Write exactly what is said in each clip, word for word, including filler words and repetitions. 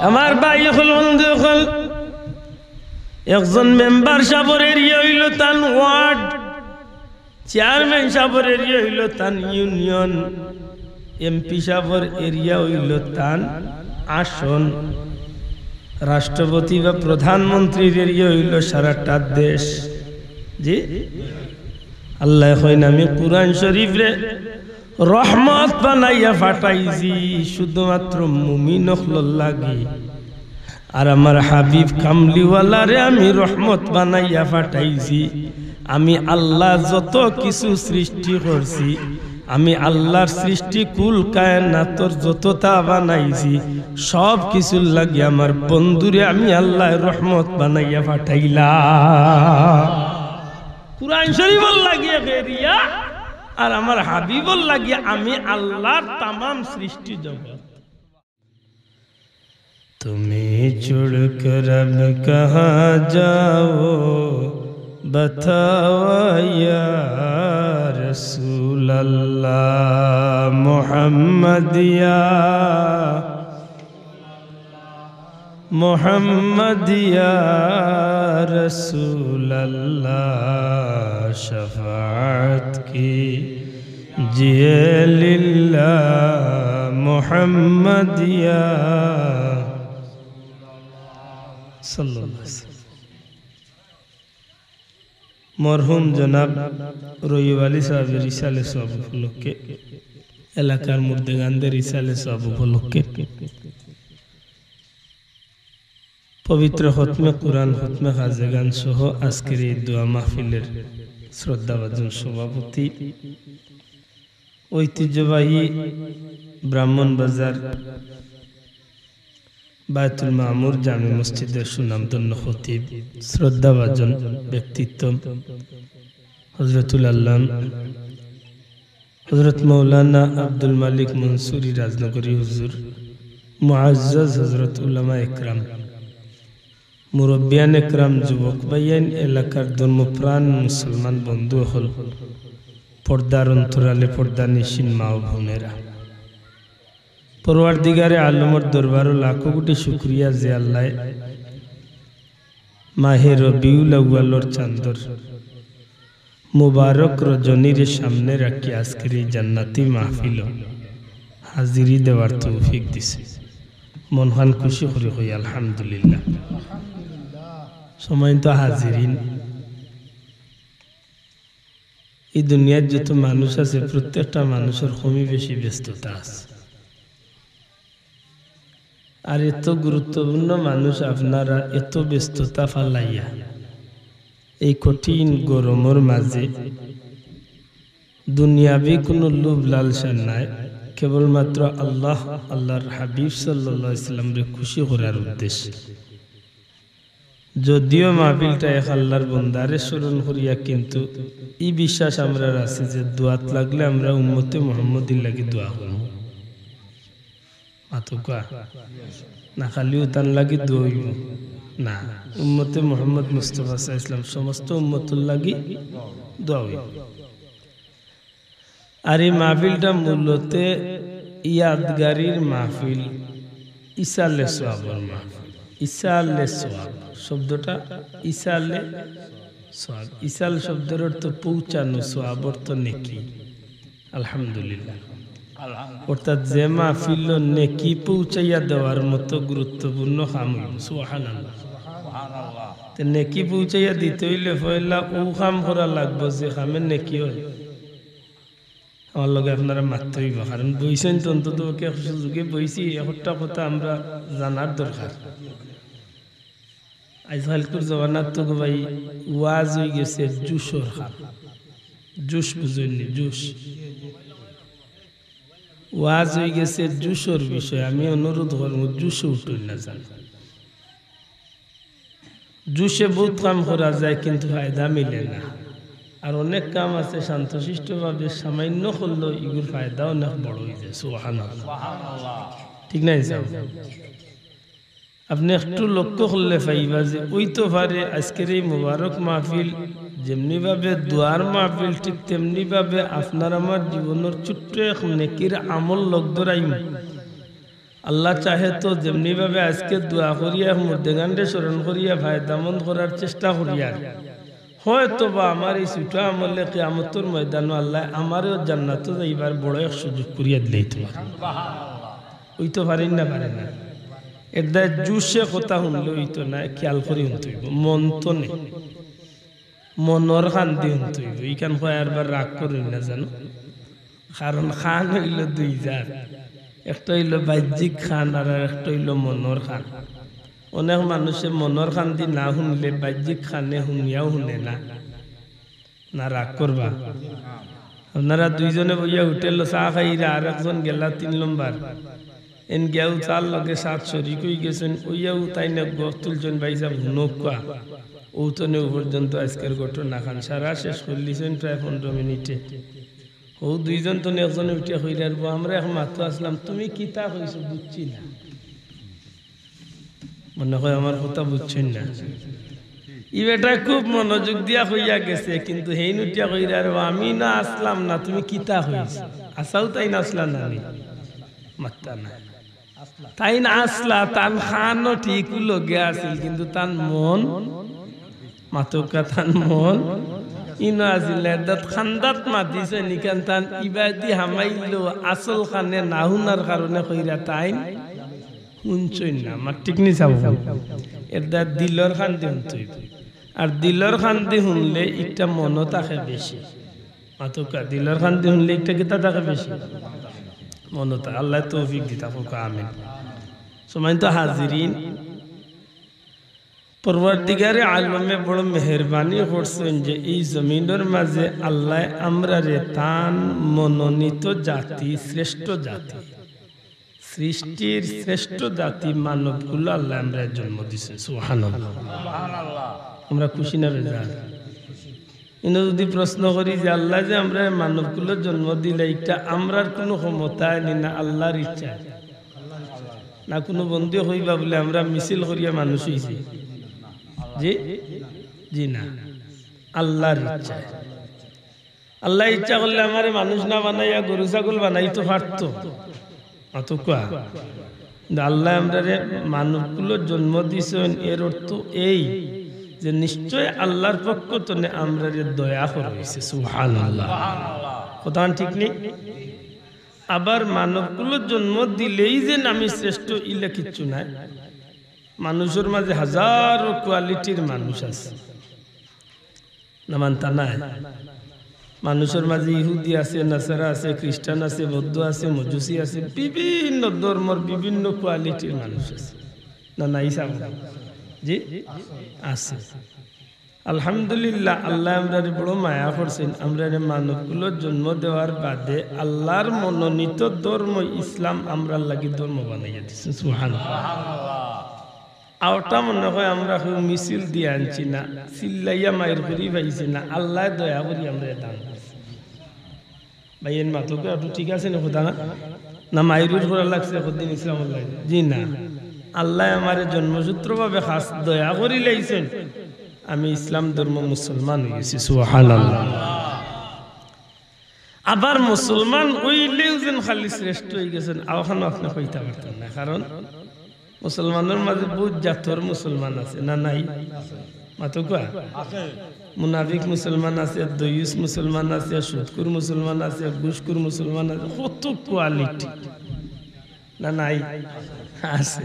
আমার ভাই অকল, বন্ধু অকল, একজন মেম্বার সাবর এরিয়া অইলো তান ওয়ার্ড, চেয়ারম্যান সাবর এরিয়া অইলো তান ইউনিয়ন, এমপি সাবর এরিয়া অইলো তান আসন, রাষ্ট্রপতি বা প্রধানমন্ত্রীর এরিয়া অইলো সারাটা দেশ। জি, আল্লায় কইন, "আমি কুরআন শরীফরে রহমত বানাইয়া পাঠাইছি শুধুমাত্র মুমিন অকলর লাগি, আর আমার হাবিব কামলিওয়ালারে আমি রহমত বানাইয়া পাঠাইছি।" আমি আল্লায় যত কিছু সৃষ্টি করছি, আমি আল্লার সৃষ্টি কুল কায়নাতর যততা বানাইছি, সব কিছুর লাগি আমার বন্ধুরে আমি আল্লায় রহমত বানাইয়া পাঠাইলাম। কুরআন শরীফর লাগি এক এরিয়া, আর আমার হাবিবর লাগি আমি আল্লার তামাম সৃষ্টি জগৎ। তুমি চুড়ক রব কাহা যাও, বতাও ইয়া রসুল আল্লাহ, মোহাম্মদ ইয়া, মোহাম্মদ ইয়া রসুল আল্লাহ, শফাআত কি জিয়ে লিল্লাহ মোহাম্মদ ইয়া সাল্লাল্লাহু আলাইহি ওয়াসাল্লাম। মরহুম জনাব রইব আলী সাহেবের ইসালে সওয়াব উপলক্ষে, এলাকার মুর্দেগানদের ইসালে সওয়াব উপলক্ষে পবিত্র খতমে কুরআন, খতমে খাজেগান সহ আজকের এই দোয়া মাহফিলের শ্রদ্ধাভাজন সভাপতি, ঐতিহ্যবাহী ব্রাহ্মণবাজার বায়তুল মামুর জামে মসজিদের সুনামধন্য খতিব, শ্রদ্ধাভাজন ব্যক্তিত্ব হযরতুল আল্লাম হযরত মাওলানা আব্দুল মালিক মনসুরি রাজনগরী হুজুর, মুআজ্জাজ হযরত উলামা একরাম, মুরব্বিয়ান একরাম, যুবক ভাইয়াইন, এলাকার ধর্মপ্রাণ মুসলমান বন্ধু অকল, পর্দার অন্তরালে পর্দানিশীন মা ও বোনেরা, পরওয়ারদিগারে আলমর দরবারো লাখো কোটি শুকরিয়া যে আল্লায় মাহে রবিউল আউয়ালর চান্দর মুবারক রজনীরে সামনে রাখি আজকের এই জান্নাতি মাহফিলো হাজিরি দেওয়ার তৌফিক দিছে। মনখান খুশি করি কই আলহামদুলিল্লাহ। সম্মানিত হাজিরিন, এই দুনিয়ার যত মানুষ আছে, প্রত্যেকটা মানুষর কমি বেশি ব্যস্ততা আছে। আর এত গুরুত্বপূর্ণ মানুষ আপনারা এত ব্যস্ততা ফালাইয়া এই কঠিন গরমর মাঝে দুনিয়াবি কোনো লোভ লালসা নাই, কেবলমাত্র আল্লাহ, আল্লাহর হাবিব সাল্লাল্লাহু আলাইহি ওয়াসাল্লামরে খুশি করার উদ্দেশ্যে। যদিও মাহফিলটা এক আল্লাহর বন্দারে স্মরণ করিয়া, কিন্তু ই বিশ্বাস আমরার আছে যে দোয়াত লাগলে আমরা উম্মতে মুহাম্মদীর লাগি দোয়া করমু। মাতুক্কা? না খালি উতান লাগি দোয়া অইবো, না, উম্মতে মুহাম্মদ মুস্তাফা সাল্লাল্লাহু আলাইহি ওয়াসাল্লাম সমস্ত উম্মতর লাগি দোয়া অইবো। আর এই মাহফিলটা মূলত ইয়াদগারির মাহফিল, ইসালে সওয়াবর মাহফিল। ইসালে সওয়াব শব্দটা, ইসালে সওয়াব, ইসাল শব্দের অর্থ পৌঁছানো, সওয়াব অর্থ নেকি। আলহামদুলিল্লাহ। অর্থাৎ যে মাহফিলো নেকি পৌঁছাইয়া দেওয়ার মতো গুরুত্বপূর্ণ কাম অইবো। সুবহানাল্লাহ। তে নেকি পৌঁছাইয়া দিতে অইলে পয়লা অউ কাম করা লাগবো যে কামে নেকি অয়। আমার লগে আপনারা মাততে অইবো, কারণ বইছইন তো, অন্তত পক্ষে এক সুযোগে বইছি, একটা কথা আমরা জানার দরকার। আইজকাইলকুর জমানাত তো গো ভাই, ওয়াজ অইগেছে জুশর কাম। জুশ বুঝইন নি? জুশ। ওয়াজ অইগেছে জুশর বিষয়। আমি অনুরোধ করমু, জুশো উঠইন না যান। জুশে বউত কাম করা যায়, কিন্তু ফায়দা মিলে না। আর অনেক কাম আছে শান্তশিষ্টভাবে সামান্য করলেও ইগুর ফায়দা অনেক বড় অইযায়। সুবহানাল্লাহ। ঠিক না ইনশাআল্লাহ? আপনে একটু লক্ষ্য করলে পাইবা যে অইতো পারে আইজকের এই মোবারক মাহফিল যেমনিভাবে দোয়ার মাহফিল, ঠিক তেমনিভাবে আপনার আমার জীবনর ছোট্ট এক নেকির আমল লগ ধরাইমু। আল্লাহ চাহে তো যেমনি ভাবে আজকে দোয়া করিয়া এক মুর্দেগানরে স্মরণ করিয়া ফায়দামন্দ করার চেষ্টা করিয়ার, হয়তো বা আমার এই ছোট আমলে কিয়ামতর ময়দানো আল্লাহ আমারেও জান্নাতো যাইবার বড় এক সুযোগ করিয়া দিলাইতো পারে। অইতো পারের না, পারের না? এর দায় জুশে কথা হুনলে অইতো না, খেয়াল করি হুনতে অইবো, মন তো নেই। মনর কান্দি হুনতে অইবো। ইখান কয় আরবার রাগ করইন না জানো, কারণ কান অইলো দুই জাত, একটা অইলো বাহ্যিক কান আর একটা অইলো মনর কান। অনেক মানুষে মনর কান্দি না হুনলে বাহ্যিক কানে হুনিয়াও হুনে না। না রাগ করবা? আপনারা দুইজনে বইয়া হোটেলো চা খাইরা, আর একজন গেলা তিন নম্বর। এন গিয়াও তার লগে সাত শরিক অইগেছইন, অইয়াও তাইন এক গফ তুলছইন, "ভাইসাব, হুনউক্কা।" অউ তনে অউ পর্যন্ত আজকের ঘটনা খান সারা শেষ করিলিছইন প্রায় পনেরো মিনিটে। অউ দুইজন তনে একজনে উঠিয়া কইরা, "আরবো, আমরা এক মাতো আছলাম, তুমি কিতা কইছো বুঝছি না।" মনে কয় আমার কথা বুঝছইন না। ই বেটায় খুব মনোযোগ দিয়া কইয়া গেছে, কিন্তু হেইন উঠিয়া কইরা, "আরবো, আমি না আছলাম না, তুমি কিতা কইছো?" আছাও তাইন আছলা না নি? মাত্তা না। তাইন আছলা, তান কানও ঠিক লগে আছিল, কিন্তু তান মন, মাতউক্কা, তান মন ইনো আছিল না। এরদাত কান্দাত মাতিছে নিকান তান ইবাদি হামাইলো, আসল কানে না হুনার কারণে কইরা তাইন হুনছইন না। আমার ঠিক নি চাবো? এরদাত দিলর কান্দি হুনতে অইবো। আর দিলর কান্দি হুনলে ইটা মনো থাকে বেশি। মাতউক্কা, দিলর কান্দি হুনলে ইটা কিতা থাকে বেশি? মনো থাকে। আল্লায় তৌফিক দিতা কউক্কা, আমিন। সম্মানিত হাজিরিন, পরওয়ারদিগারে আলমে বড় মেহেরবানি করছইন যে এই জমিনর মাঝে আল্লায় আমরারে তান মনোনীত জাতি, শ্রেষ্ঠ জাতি, সৃষ্টির শ্রেষ্ঠ জাতি মানবকুলো আল্লায় আমরারে জন্ম দিছে। সুবহানাল্লাহ। আমরা খুশি না বেজার? ইনো যদি প্রশ্ন করি যে আল্লায় যে আমরারে মানবকুলো জন্ম দিলা, ইটা আমরার কুনু ক্ষমতায় নি, না আল্লার ইচ্ছা? না কুনু বন্দে কইবা বুলে আমরা মিছিল করিয়া মানুষ অইছি? জি, জি না, আল্লার ইচ্ছা। আল্লায় ইচ্ছা করলে আমারে মানুষ না বানাইয়া গরু ছাগল বানাইতো পারতো। মাতউক্কা। কিন্তু আল্লায় আমরারে মানবকুলো জন্ম দিছইন, এর অর্থ এই যে নিশ্চয় আল্লার পক্ষ তনে আমরারে দয়া করা অইছে। সুবহানাল্লাহ। কথা ঠিক নি? আবার মানবকুলো জন্ম দিলেই যে আমি শ্রেষ্ঠ, ইলা কিচ্ছু নাই। মানুষর মাঝে হাজারো কোয়ালিটির মানুষ আছে, না মানতা নায়? মানুষর মাঝে ইহুদি আছে, নাসারা আছে, খ্রিস্টান আছে, বৌদ্ধ আছে, মজুসি আছে, বিভিন্ন ধর্মর বিভিন্ন কোয়ালিটির মানুষ আছে, না নাই সাব? জি, আছে। আলহামদুলিল্লাহ, আল্লায় আমরারে বড় মায়া করছইন, আমরারে মানবকুলো জন্ম দেওয়ার বাদে আল্লার মনোনীত ধর্ম ইসলাম আমরার লাগি ধর্ম বানাইয়া দিছইন। সুবহানাল্লাহ। আওটা মনে কয় আমরা কেউ মিছিল দিয়া আনছি না, চিল্লাইয়া মাইর করি পাইছি না, আল্লায় দয়া করি আমরারে দান করছইন। ভাই, এন মাতউক্কা একটু ঠিক আছে নি কথা না? না মাইরুর করা লাগছে কদিন ইসলামর লাগি? জি না, আল্লায় আমারে জন্মসূত্রভাবে খাস দয়া করি লাইছইন, আমি ইসলাম ধর্ম মুসলমান অইগেছি। সুবহানাল্লাহ। আবার মুসলমান অইলেউ যেন খালি শ্রেষ্ঠ অইগেছইন, অখানও আপনে কইতা পারতা না, কারণ মুসলমানর মাঝে বউত জাতর মুসলমান আছে, না নাই? মাতউক্কা? মুনাফিক মুসলমান আছে, দইয়ুস মুসলমান আছে, সুদখুর মুসলমান আছে, ঘুষখুর মুসলমান আছে, কত কোয়ালিটি, না নাই? আছে।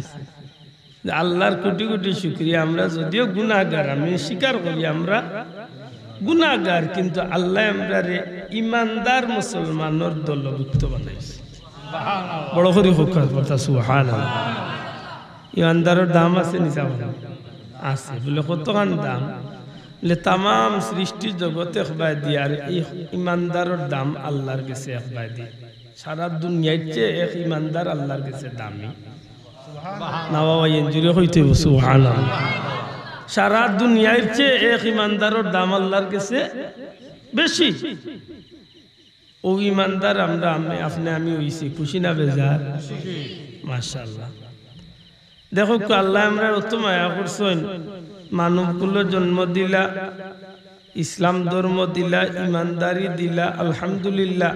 আল্লার কোটি কোটি শুকরিয়া, আমরা যদিও গুনাহগার, আমি স্বীকার করি আমরা গুনাহগার, কিন্তু আল্লায় আমরারে ইমানদার মুসলমানর দলভুক্ত বানাইছে। বড় করি কউক্কা, সুবহানাল্লাহ। ইমানদারর দাম আছে নি সাব? আছে। বুলে কতখান দাম? বুলে তামাম সৃষ্টি জগত একবায়দি, আর ই ইমানদারর দাম আল্লার গেছে একবায়দি। সারা দুনিয়ার চেয়ে এক ইমানদার আল্লার গেছে দামি। না বাবা, এন জুরে কইতে অইবো, সুবহানাল্লাহ। সারা দুনিয়ার চেয়ে এক ইমানদারর দাম আল্লার গেছে বেশি। অউ ইমানদার আমরা, আমি, আপনে, আমি অইছি, খুশি না বেজার? মাশাআল্লাহ। দেখউক্কা, আল্লায় আমরারে অত মায়া করছইন, মানবকুলো জন্ম দিলা, ইসলাম ধর্ম দিলা, ইমানদারি দিলা, আলহামদুলিল্লাহ।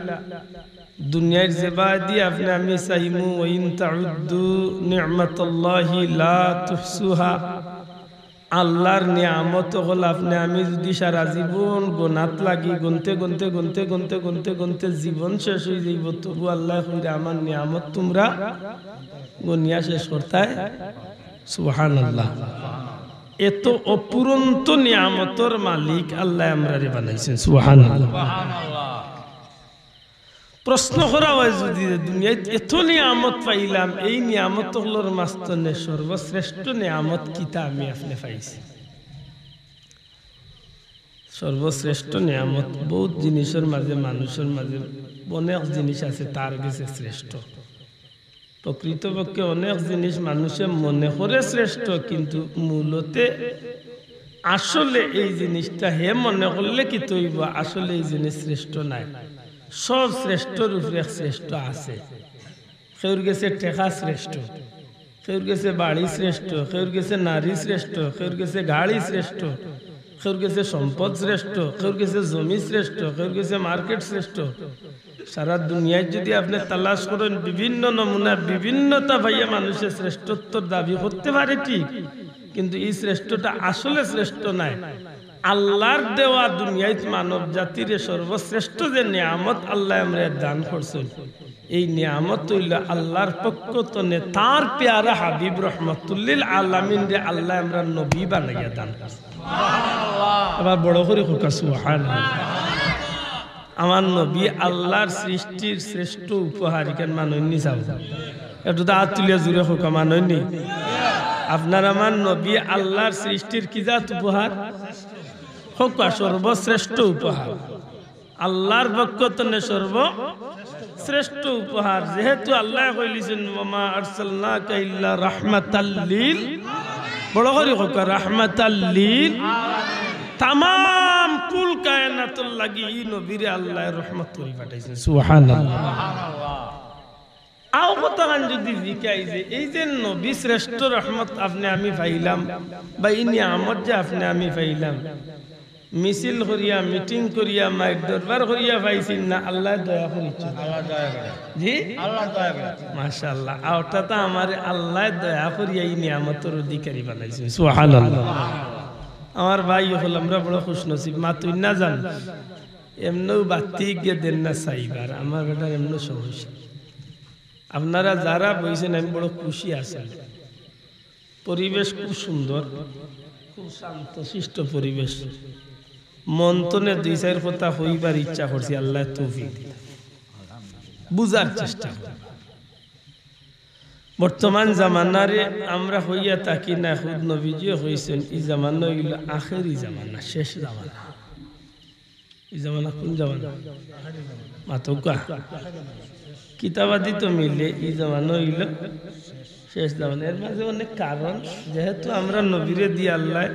দুনিয়ার যেবায়দি আপনে আমি চাইমু, "ওয়া ইন তাউদ্দু নি'মাতাল্লাহি লা তুহসুহা।" আল্লার নিয়ামত অকল আপনে আমি যুদি সারা জীবন গনাত লাগি, গনতে গনতে গনতে গনতে গনতে গনতে জীবন শেষ অইযাইবো, তবু আল্লায় কইরা, "আমার নিয়ামত তুমরা গনিয়া শেষ করতায়।" সুবহানাল্লাহ। এত অফুরন্ত নিয়ামতর মালিক আল্লায় আমরারে বানাইছইন। সুবহানাল্লাহ। প্রশ্ন করা অয় যুদি যে দুনিয়াত এত নিয়ামত পাইলাম, এই নিয়ামত অকলর মাঝখানে সর্বশ্রেষ্ঠ নিয়ামত কিতা আমি আপনে পাইছি? সর্বশ্রেষ্ঠ নিয়ামত বউত জিনিসর মাঝে, মানুষর মাঝে অনেক জিনিস আছে তার গেছে শ্রেষ্ঠ। প্রকৃতপক্ষে অনেক জিনিস মানুষে মনে করে শ্রেষ্ঠ, কিন্তু মূলতে আসলে এই জিনিসটা হে মনে করলে কিতা অইবো, আসলে এই জিনিস শ্রেষ্ঠ নায়। সব শ্রেষ্ঠর উপরে এক শ্রেষ্ঠ আছে। কেউর গেছে টেকা শ্রেষ্ঠ, কেউর গেছে বাড়ি শ্রেষ্ঠ, কেউর গেছে নারী শ্রেষ্ঠ, কেউর গেছে গাড়ি শ্রেষ্ঠ, কেউর গেছে সম্পদ শ্রেষ্ঠ, কেউর গেছে জমি শ্রেষ্ঠ, কেউর গেছে মার্কেট শ্রেষ্ঠ। সারা দুনিয়াত যুদি আপনে তালাশ করইন, বিভিন্ন নমুনা, বিভিন্নতা পাইয়া মানুষে শ্রেষ্ঠত্বর দাবি করতে পারে ঠিক, কিন্তু এই শ্রেষ্ঠটা আসলে শ্রেষ্ঠ নায়। আল্লার দেওয়া দুনিয়াত মানব জাতিরে সর্বশ্রেষ্ঠ যে নিয়ামত আল্লায় আমরারে দান করছইন, এই নিয়ামত অইলো আল্লার পক্ষ তনে তার পেয়ারা হাবিব রহমতুল্লিল আলামিনরে আল্লায় আমরার নবী বানাইয়া দান করছইন। আবার বড় করি কউক্কা সুবহানাল্লাহ। আমার নবী আল্লার সৃষ্টির শ্রেষ্ঠ উপহার, ইখান মানইননি চাও? একটু তো আত তুলিয়া জুরে কউক্কা, মানইননি? আপনার আমার নবী আল্লার সৃষ্টির কি জাত উপহার? কউক্কা, সর্বশ্রেষ্ঠ উপহার। আল্লার পক্ষ তনে সর্বশ্রেষ্ঠ উপহার। যেহেতু আল্লায় কইলিছইন, "ওয়া মা আরসালনাকা ইল্লা রাহমাতাল লিল", বড় করি কউক্কা, "রাহমাতাল লিল", তামাম কুল কায়নাতর লাগি ই নবীরে আল্লায় রহমত করি পাঠাইছইন। সুবহানাল্লাহ। আও কথাখান যুদি জিকাই যে এই যে নবী শ্রেষ্ঠ রহমত আপনে আমি পাইলাম, বা ই নিয়ামত যে আপনে আমি পাইলাম, মিছিল করিয়া, মিটিং করিয়া, মাইক দরবার করিয়া পাইছি না, আল্লায় দয়া করিছইন। আল্লাহ দয়া করে। জি? আল্লাহ দয়া করে। মাশাআল্লাহ। আর অটা তো আমারে আল্লায় দয়া করিয়া ই নিয়ামতর অধিকারী বানাইছইন। সুবহানাল্লাহ। আমার ভাই অকল, আমরা বড় খুশনসিব, মাতইন না জান। এমনেউ বাত্তি গিয়া দেন না চাইবার, আমার বেটার এমনে সমস্যা। আপনারা যারা বইছইন, আমি বড় খুশি আছি। পরিবেশ খুব সুন্দর, খুব শান্ত শিষ্ট পরিবেশ। মন তনে দুই চাইর কথা কইবার ইচ্ছা করছি, আল্লায় তৌফিক দিতা। বুঝার চেষ্টা করি। বর্তমান জামানারে আমরা কইয়া থাকি না, খুদ নবীজিয়ে কইছইন, ই জামানা অইলো আখেরি জামানা, শেষ জামানা। ই জামানা কুন জামানা? মাতউক্কা। কিতাবাদি তো মিলে, ই জামানা অইলো শেষ জামানা। এর মাঝে অনেক কারণ, যেহেতু আমরার নবীরে দিয়া আল্লায়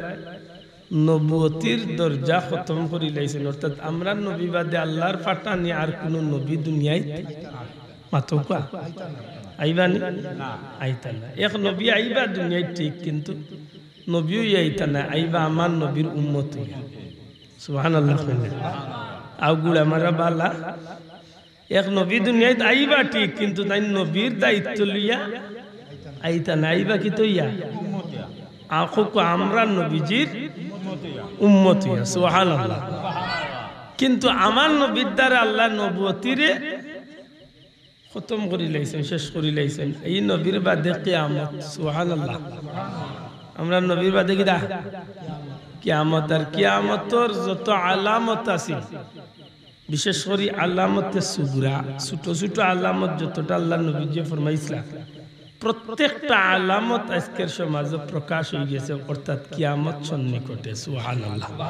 নবুয়তির দরজা খতম করিলাইছইন, অর্থাৎ আমরার নবী বাদে আল্লার পাঠানি আর কুনু নবী দুনিয়াত, মাতউক্কা, আইবা নি? আইতা না। এক নবী আইবা দুনিয়াত ঠিক, কিন্তু নবী অইয়া আইতা না, আইবা আমার নবীর উম্মত অইয়া। সুবহানাল্লাহ কইন না। আও গুড়া মারা বালা। এক নবী দুনিয়াত আইবা ঠিক, কিন্তু তাইন নবীর দায়িত্ব লইয়া আইতা না, আইবা কিতা অইয়া? আ, কউক্কা, আমরার নবীজির উম্মত অইয়া। সুবহানাল্লাহ। কিন্তু আমার নবীর দ্বারা আল্লায় নবুয়তিরে খতম করিলাইছইন, শেষ করিলাইছইন। ই নবীর বাদে কিয়ামত। সুবহানাল্লাহ। আমরার নবীর বাদে কিতা? কিয়ামত। আর কিয়ামতর যত আলামত আছিল, বিশেষ করি আলামতে সুগরা, ছোট ছোট আলামত যতটা আল্লার নবীজিয়ে ফরমাইছলা, প্রত্যেকটা আলামত আইজকের সমাজো প্রকাশ অইগেছে, অর্থাৎ কিয়ামত সন্নিকটে। সুবহানাল্লাহ।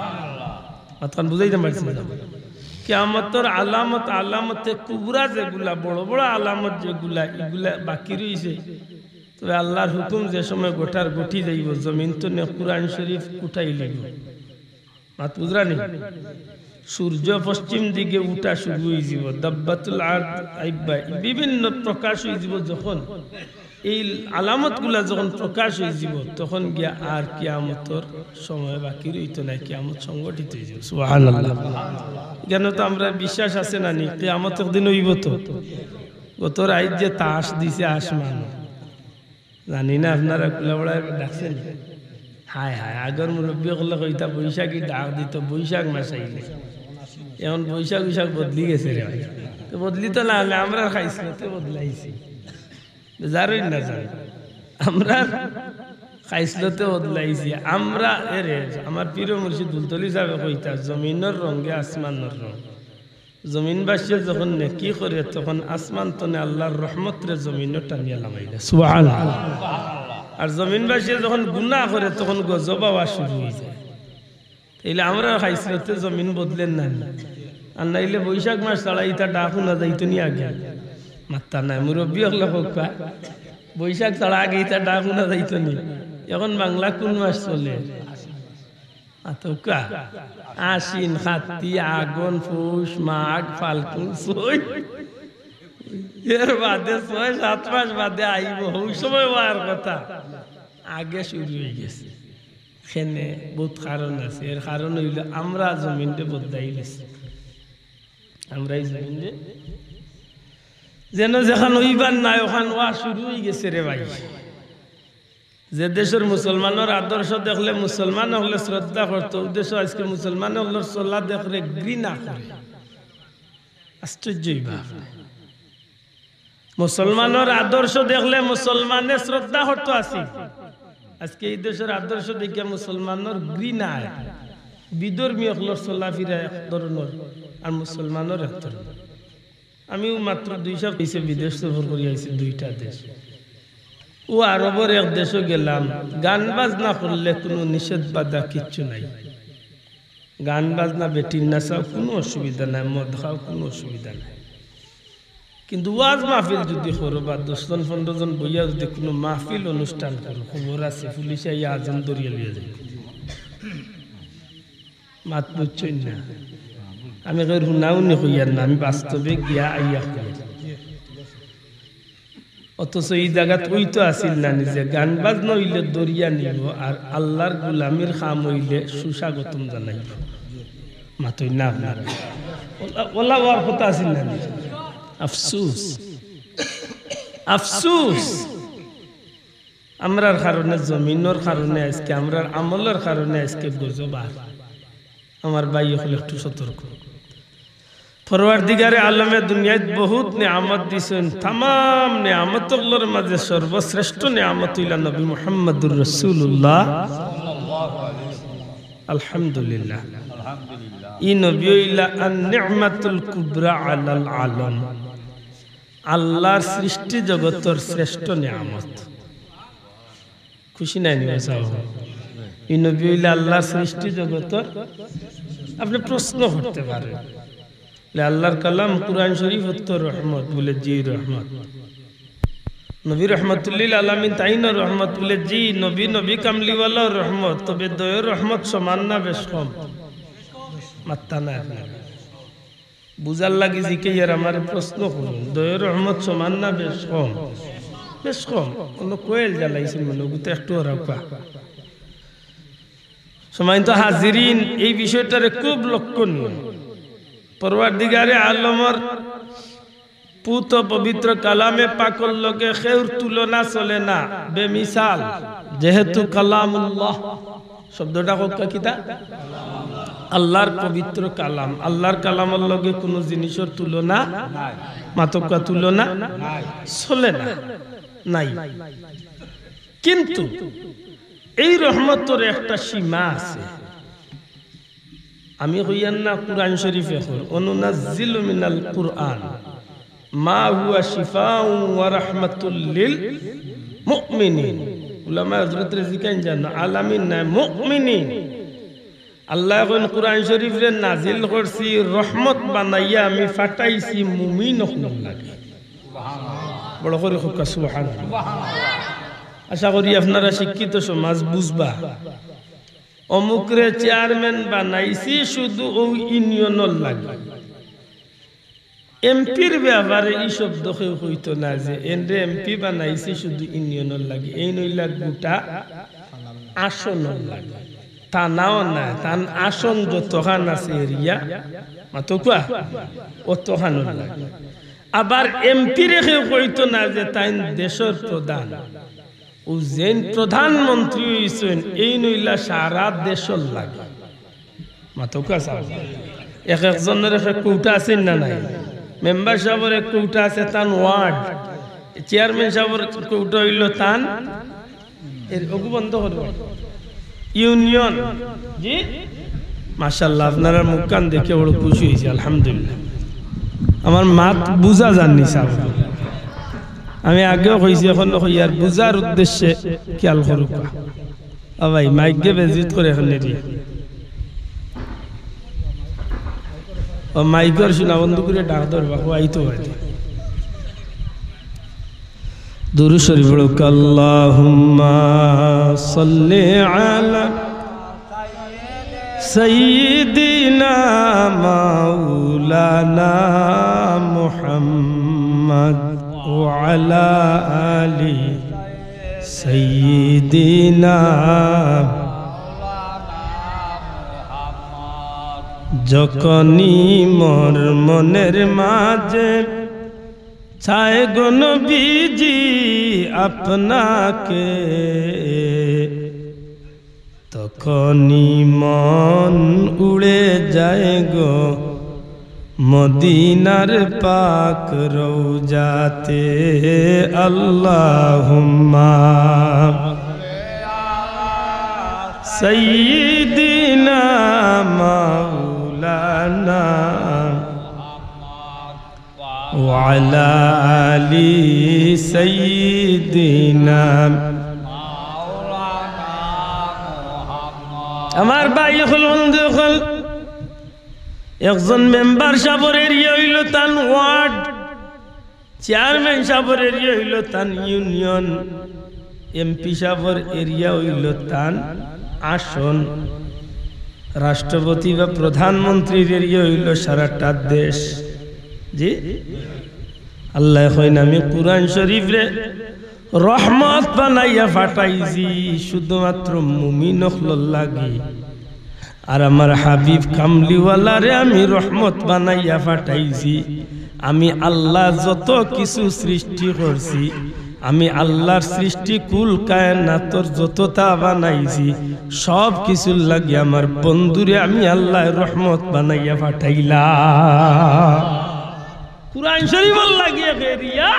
মাতখান বুঝাইতাম পারছি না? কিয়ামতর আলামত, আলামতে কুবরা যেগুলা, বড় বড় আলামত যেগুলা, ইগুলা বাকি রইছে। তবে আল্লার হুকুম যে সময় গোটার গুটি যাইবো, জমিন তনে কুরআন শরীফ উঠাইলিবো। মাত বুঝরা নি? সূর্য পশ্চিম দিকে উঠা শুরু অইযিবো, দাব্বাতুল আরদ আইবা, বিভিন্ন প্রকাশ অইযিবো যখন, এই আলামতগুলা যখন প্রকাশ অইযিবো, তখন গিয়া আর কিয়ামতর সময় বাকি রইতো নায়, কিয়ামত সংগঠিত অইযিবো। সুবহানাল্লাহ। ইখানো তো আমরার বিশ্বাস আছে না নি, কিয়ামত একদিন অইবো তো। গত রাইত যে তাস দিছে আসমান, জানি না আপনারা কুলাবড়ায় ডাকছেন। হায় হায়, আগর মুরব্বি অকলে কইতা বৈশাখী ডাক দিতো, বৈশাখ মাস আইলে। এখন বৈশাখ বৈশাখ বদলি গেছে রে ভাই। তো বদলি তো না অইলে আমরার খাইছলতে বদলাইছি। বেজার অইন না জান। আমরার খাইছলতে বদলাইছি। আমরা এরে, আমার পীর মুর্শিদ ফুলতলি সাবে কইতা, জমিনর রঙে আসমানর রং। জমিনবাসীয়ে যখন নেকি করে, তখন আসমান তনে আল্লার রহমতরে জমিনো টানিয়া লামাই দেয়। সুবহানাল্লাহ। আর জমিনবাসীয়ে যখন গুনা করে, তখন গজব আওয়া শুরু অইযায়। তাইলে আমরার খাইছলতে জমিন বদলের না নি? আর নাইলে বৈশাখ মাস ছাড়া ইতা ডাক হুনা যাইতো নি আগে? মাত্তা নাই, মুরব্বি অকলে কউক্কা। বৈশাখ ছাড়া আগে ইতা ডাক হুনা যাইতো নি? এখন বাংলা কুন মাস চলে? আতকা, আশ্বিন, কাতি, আঘন, পৌষ, মাঘ, ফাল্গুন, চৈত। এর বাদে ছয় সাত মাস বাদে আইবো, অউ সময় অওয়ার কথা। আগে শুরু অইগেছে। কেনে বউত কারণ আছে। এর কারণ অইলো আমরা জমিনরে বদলাইলিছি। আমরা ই জমিনরে যেন যেখান অইবার নায়, অখান অওয়া শুরু অইগেছে রে ভাই। যে দেশর মুসলমানর আদর্শ দেখলে মুসলমান অকলে শ্রদ্ধা করতো, অউ দেশো আইজকে মুসলমান অকলর চলা দেখলে ঘৃণা করে। আশ্চর্য অইবা। মুসলমানর আদর্শ দেখলে মুসলমানে শ্রদ্ধা করতো আছিল, আইজকে ই দেশর আদর্শ দেখিয়া মুসলমানর ঘৃণায়। বিধর্মী অকলর চলাফিরা এক ধরনর, আর মুসলমানর এক ধরনর। আমিও মাত্র দুই সপ্তাহ অইছে বিদেশ সফর করি আইছি দুইটা দেশ। অউ আরবর এক দেশো গেলাম, গান বাজনা করলে কুনু নিষেধ বাধা কিচ্ছু নাই। গান বাজনা, বেটির নাচাও কুনু অসুবিধা নাই, মদ খাও কুনু অসুবিধা নাই। কিন্তু ওয়াজ মাহফিল যুদি করো বা দশ জন পনরো জন বইয়া যুদি কুনু মাহফিল অনুষ্ঠান করো, খবর আছে পুলিশে আইয়া আজান ধরিয়া লইয়া যাইবো। মাত বুঝছইন না? আমি কইর হুনাহুনি কইয়ার না, আমি বাস্তবে গিয়া আইয়া কইয়ার। অথচ ই জাগাত অইতো আছিল না নি যে গান বাজনা অইলে ধরিয়া নিবো আর আল্লার গুলামির কাম অইলে সুস্বাগতম জানাইবো। মাতইন না আপনারা। অলা, অলা অওয়ার কথা আছিল না নি? আফসুস, আফসুস। আমরার কারণে, জমিনর কারণে আইজকে, আমরার আমলর কারণে আইজকে গজব। আর আমার ভাই অকল একটু সতর্ক। পরওয়ারদিগারে আলমে দুনিয়াত বউত নিয়ামত দিছইন, তামাম নিয়ামত অকলর মাঝে সর্বশ্রেষ্ঠ নিয়ামত অইলা নবী মুহাম্মাদুর রাসূলুল্লাহ। আলহামদুলিল্লাহ। ই নবী অইলা আন নি'মাতুল কুবরা আলাল আলম, আল্লার সৃষ্টি জগতর শ্রেষ্ঠ নিয়ামত। খুশি নায় নি বা সাব? ই নবী অইলা আল্লার সৃষ্টি জগতর। আপনে প্রশ্ন করতে পারেন, বলে, "আল্লার কালাম কুরআন শরীফ অতো রহমত?" বলে, "জি, রহমত।" নবী রহমাতুল্লিল আলামিন তাইনও রহমত? বলে, "জি, নবী, নবী কামলিওয়ালাও রহমত, তবে দয় রহমত সমান না বেশ কম?" মাত্তা নায় আপনার। বুঝার লাগি জিকাইয়ার, আমারে প্রশ্ন করইন, দয় রহমত সমান না বেশ কম? বেশ কম। অনো কোয়েল জ্বালাইছইন মনে, অগুতে একটু ওরা পা। সম্মানিত হাজিরিন, এই বিষয়টারে খুব লক্ষণীয়। পরওয়ারদিগারে আলমর পুত পবিত্র কালামে পাকর লগে কেউর তুলনা চলে না, বেমিসাল। যেহেতু কালামুল্লাহ, শব্দটা কউক্কা কিতা? আল্লার পবিত্র কালাম। আল্লার কালামর লগে কুনু জিনিসর তুলনা, মাতউক্কা, তুলনা চলে না, নাই। কিন্তু এই রহমতর একটা সীমা আছে। আমি কইয়ার না, কুরআন শরীফে কর, "ওয়া নুনাজ্জিলু মিনাল কুরআন মা হুয়া শিফাউন ওয়া রাহমাতুল লিল মুমিনিন।" উলামায়ে হযরতরে জিকাইন জানো, আলামিন নায়, মুমিনিন। আল্লায় কইন, "কুরআন শরীফরে নাজিল করছি, রহমত বানাইয়া আমি ফাটাইছি মুমিন অকলর লাগি।" বড় করি কউক্কা সুবহানাল্লাহ। আশা করি আপনারা শিক্ষিত সমাজ বুঝবা। অমুকরে চেয়ারম্যান বানাইছি শুধু অউ ইউনিয়নর লাগি। এমপির ব্যাপারে ই শব্দ কেউ কইতো না যে এনরে এমপি বানাইছে শুধু ইউনিয়নর লাগি, এইন অইলা গোটা আসনর লাগি। থানাও না, তান আসন যতখান আছে এরিয়া, মাতউক্কা, অতখানর লাগি। আবার এমপিরে কেউ কইতো না যে তাইন দেশর প্রধান। অউ যেইন প্রধানমন্ত্রী অইছইন, এইন অইলা সারা দেশর লাগি। মাতউক্কা সাব। এক একজনর এক এক কোটা আছে না নাই? মেম্বার সাবর এক কোটা আছে তান ওয়ার্ড, চেয়ারম্যান সাবর কোটা অইলো তান, এর অগু বন্ধ করবো। ইউনিয়ন। জি? মাশাআল্লাহ, আপনারার মুখখান দেখি বড় খুশি অইছি, আলহামদুলিল্লাহ। আমার মাত বুঝা যার নি সাব। আমি আগেও কইছি, অখনো কই, আর বুঝার উদ্দেশ্যে খেয়াল করউক্কা। ও ভাই, মাইকে বেজিত করে অখন নেরি। ও মাইকর শুনা বন্ধ করে ডাক ধরবা, ও আইতো পারে। দুরূদ শরীফ পড়উক্কা, আল্লাহুম্মা সাল্লি আলা সাইয়্যিদিনা মাওলানা মুহাম্মদ ওয়া আলা আলি সাইয়্যিদিনা। যখনই মোর মনের মাঝে চায় গো নবীজি আপনাকে, তখনই মন উড়ে যায় গো মদিনার পাক রওজাতে। আল্লাহুম্মা সাইয়্যিদিনা মাওলানা ওয়া আলা আলি সাইয়্যিদিনা। আমার ভাই অকল, বন্ধু অকল, একজন মেম্বার সাবর এরিয়া অইলো তান ওয়ার্ড, চেয়ারম্যান সাবর এরিয়া অইলো তান ইউনিয়ন, এমপি সাবর এরিয়া অইলো তান আসন, রাষ্ট্রপতি বা প্রধানমন্ত্রীর এরিয়া অইলো সারাটা দেশ। জি? আল্লায় কইন, "আমি কুরআন শরীফরে রহমত বানাইয়া পাঠাইছি শুধুমাত্র মুমিন অকলর লাগি।" আর আমার হাবিব কামলিওয়ালারে আমি রহমত বানাইয়া পাঠাইছি। আমি আল্লায় যত কিছু সৃষ্টি করছি, আমি আল্লার সৃষ্টি কুল কায়নাতর যততা বানাইছি, সব কিছুর লাগি আমার বন্ধুরে আমি আল্লায় রহমত বানাইয়া পাঠাইলাম। কুরআন শরীফর লাগি এক এরিয়া,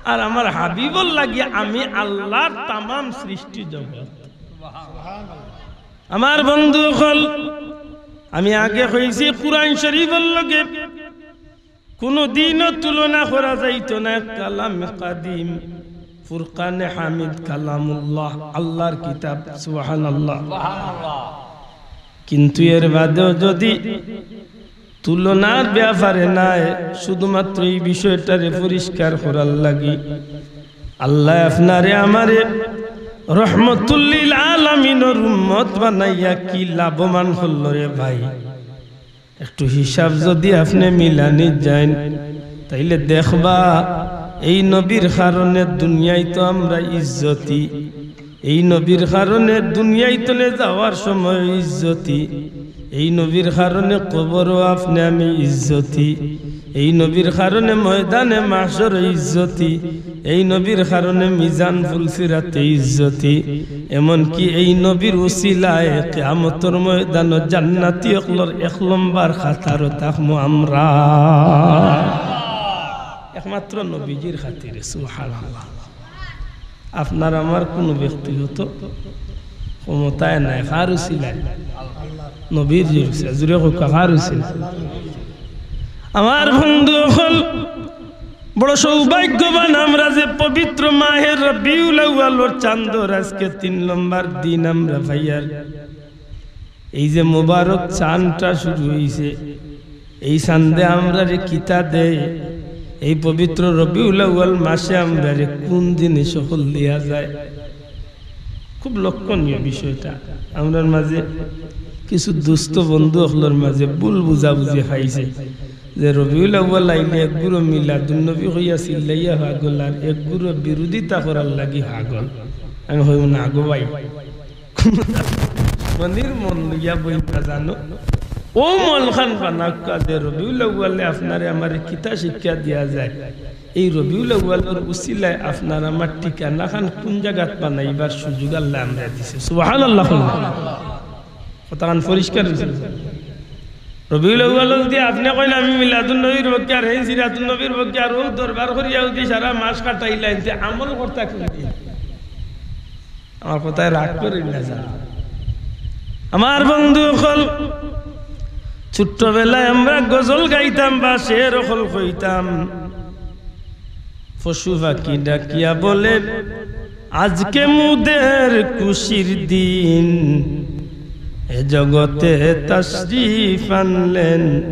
আর আমার হাবিবর লাগি আমি আল্লার তামাম সৃষ্টি জগৎ। আমার বন্ধু অকল, আমি আগে কইছি, কুরআন শরীফর লগে কুনুদিনও তুলনা করা যাইতো না। কালাম কাদিম, ফুরকানে হামিদ কালামুল্লাহ, আল্লার কিতাব, সুবহানাল্লাহ। কিন্তু এর বাদেও যদি তুলনার ব্যাপারে নায়, শুধুমাত্র এই বিষয়টারে পরিষ্কার করার লাগি আল্লায় আপনারে আমারে রহমতুল্লিল আলামিনর উম্মত বানাইয়া কি লাভবান করলো রে ভাই? একটু হিসাব যদি আপনে মিলানি যাইন, তাইলে দেখবা এই নবীর কারণে দুনিয়াইত আমরা ইজ্জতি, এই নবীর কারণে দুনিয়াইতনে যাওয়ার সময় ইজ্জতি, এই নবীর কারণে কবরও আপনে আমি ইজ্জতি, এই নবীর কারণে ময়দানে মাহশর ইজ্জতি, এই নবীর কারণে মিজান পুলসিরাতে ইজ্জতি, এমনকি এই নবীর উসিলায় কিয়ামতর ময়দানো জান্নাতি অকলর এক লম্বর কাতারো থাকমু আমরা। একমাত্র নবীজির খাতিরে, সুবহানাল্লাহ। আপনার আমার কুনু ব্যক্তিগত ক্ষমতায় নাই, কার উসিলায়? নবীজির উসিলায়। জুরে কউক্কা, কার উসিলায়? আমার বন্ধু অকল, বড় সৌভাগ্যবান আমরা যে পবিত্র মাহে রবিউল আউয়ালর চান্দর আজকে তিন লম্বর দিন আমরা পাইয়ার। এই যে মোবারক চানটা শুরু অইছে, এই চান্দে আমরারে কিতা দেয়, এই পবিত্র রবিউল আউয়াল মাসে আমরারে কুন জিনিস অকল দিয়া যায়, খুব লক্ষণীয় বিষয়টা। আমরার মাঝে কিছু দুস্ত বন্ধু অকলর মাঝে ভুল বুঝাবুঝি খাইছে। যে রবিউল আউয়াল আইলে এক গুরু মিলাদুন নবী কইয়া চিল্লাইয়া পাগল আর এক গুরু বিরোধিতা করার লাগি পাগল। আমি কইমু, "না গো ভাই, মনির মন লইয়া বই না জানো।" ও মন খান বানাউক্কা যে রবিউল আউয়ালে আপনারে আমারে কিতা শিক্ষা দিয়া যায়, এই রবিউল আউয়ালর উসিলায় আপনার আমার ঠিকানা খান কুন জাগাত বানাইবার সুযোগ আল্লায় আমরারে দিছে। সুবহানাল্লাহ। কথাখান পরিষ্কার অইছে। রবিউল আউয়াল যদি আপনে কইন, "আমি মিলাদুন নবীর পক্ষে আর হেইন সিরাতুন নবীর পক্ষে," আর অউ দরবার করিয়া যদি সারা মাস কাটাইলাইন, তে আমল করতা কুনদিন? আমার কথায় রাগ করিন না যান। আমার বন্ধু অকল, ছোট্টবেলায় আমরা গজল গাইতাম বা শের অকল কইতাম। পশু পাখি ডাকিয়া বলে, "আজকে মোদের খুশির দিন, এ জগতে তশরিফ আনলেন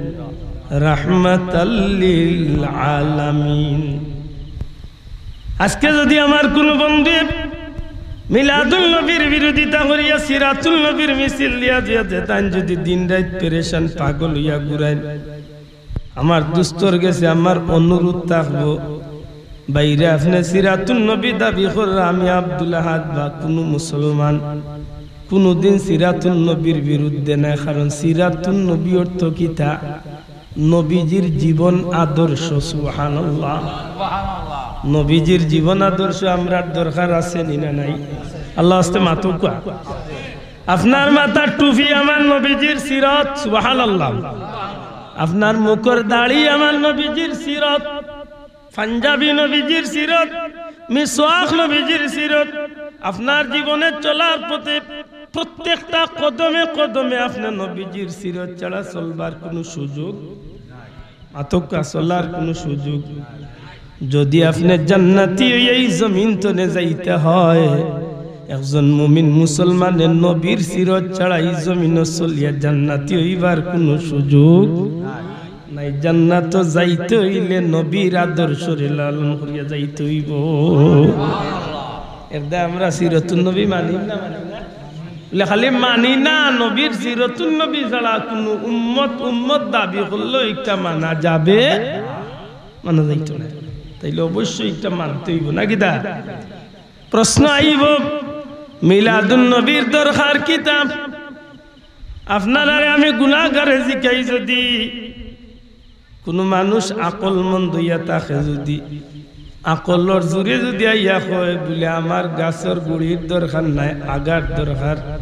রাহমাতাল লিল আলামিন।" আজকে যদি আমার কুনু বন্ধুয়ে মিলাদুন নবীর বিরোধিতা করিয়া সিরাতুন নবীর মিছিল দিয়া দিয়া যে তাইন যদি দিন রাইত পেরেশান পাগল অইয়া ঘুরাইন, আমার দুস্তর গেছে আমার অনুরোধ থাকবো, বাইরে আপনে সিরাতুন নবী দাবি কররা, আমি আব্দুল আহাদ বা কুনু মুসলমান কুনুদিন সিরাতুন নবীর বিরুদ্ধে নায়, কারণ সিরাতুন নবী অর্থ কিতা? নবীজির জীবন আদর্শ। সুবহানাল্লাহ। নবীজির জীবন আদর্শ আমরার দরকার আছে নি না নাই? আল্লাহ আস্তে মাতুক্কা। আপনার মাথার টুপি আমার নবীজির সিরত। সুবহানাল্লাহ। আপনার মুখর দাড়ি আমার নবীজির সিরত। পাঞ্জাবি নবীজির সিরত, মিসওয়াক নবীজির সিরত। আপনার জীবনে চলার পথে প্রত্যেকটা কদমে কদমে আপনে নবীজির সিরত ছাড়া চলবার কুনু সুযোগ, মাতুক্কা, চলার কুনু সুযোগ। যদি আপনে জান্নাতি অইয়া ই জমিন তনে যাইতা অয়, একজন মুমিন মুসলমানে নবীর সিরত ছাড়া ই জমিনো চলিয়া জান্নাতি অইবার কুনু সুযোগ নাই। জান্নাতো যাইতে অইলে নবীর আদর্শরে লালন করিয়া যাইতে অইবো। এরদায় আমরা সিরতুন নবী মানি না, মানি না? বলে, "খালি মানি না, নবীর সিরতুন নবী ছাড়া কুনু উম্মত, উম্মত দাবি করলেও ইটা মানা যাবে, মানা যাইতো না।" তাইলে অবশ্যই ইটা মানতে অইবো, না কিতা? প্রশ্ন আইবো, মিলাদুন নবীর দরকার কিতা? আপনারারে আমি গুনাহগারে জিকাই, যদি কুনু মানুষ আকলমন্দ অইয়া থাকে, যদি আকলর জোরে যদি আইয়া কয় বুলে, "আমার গাছর গুড়ির দরকার নায়, আগার দরকার।"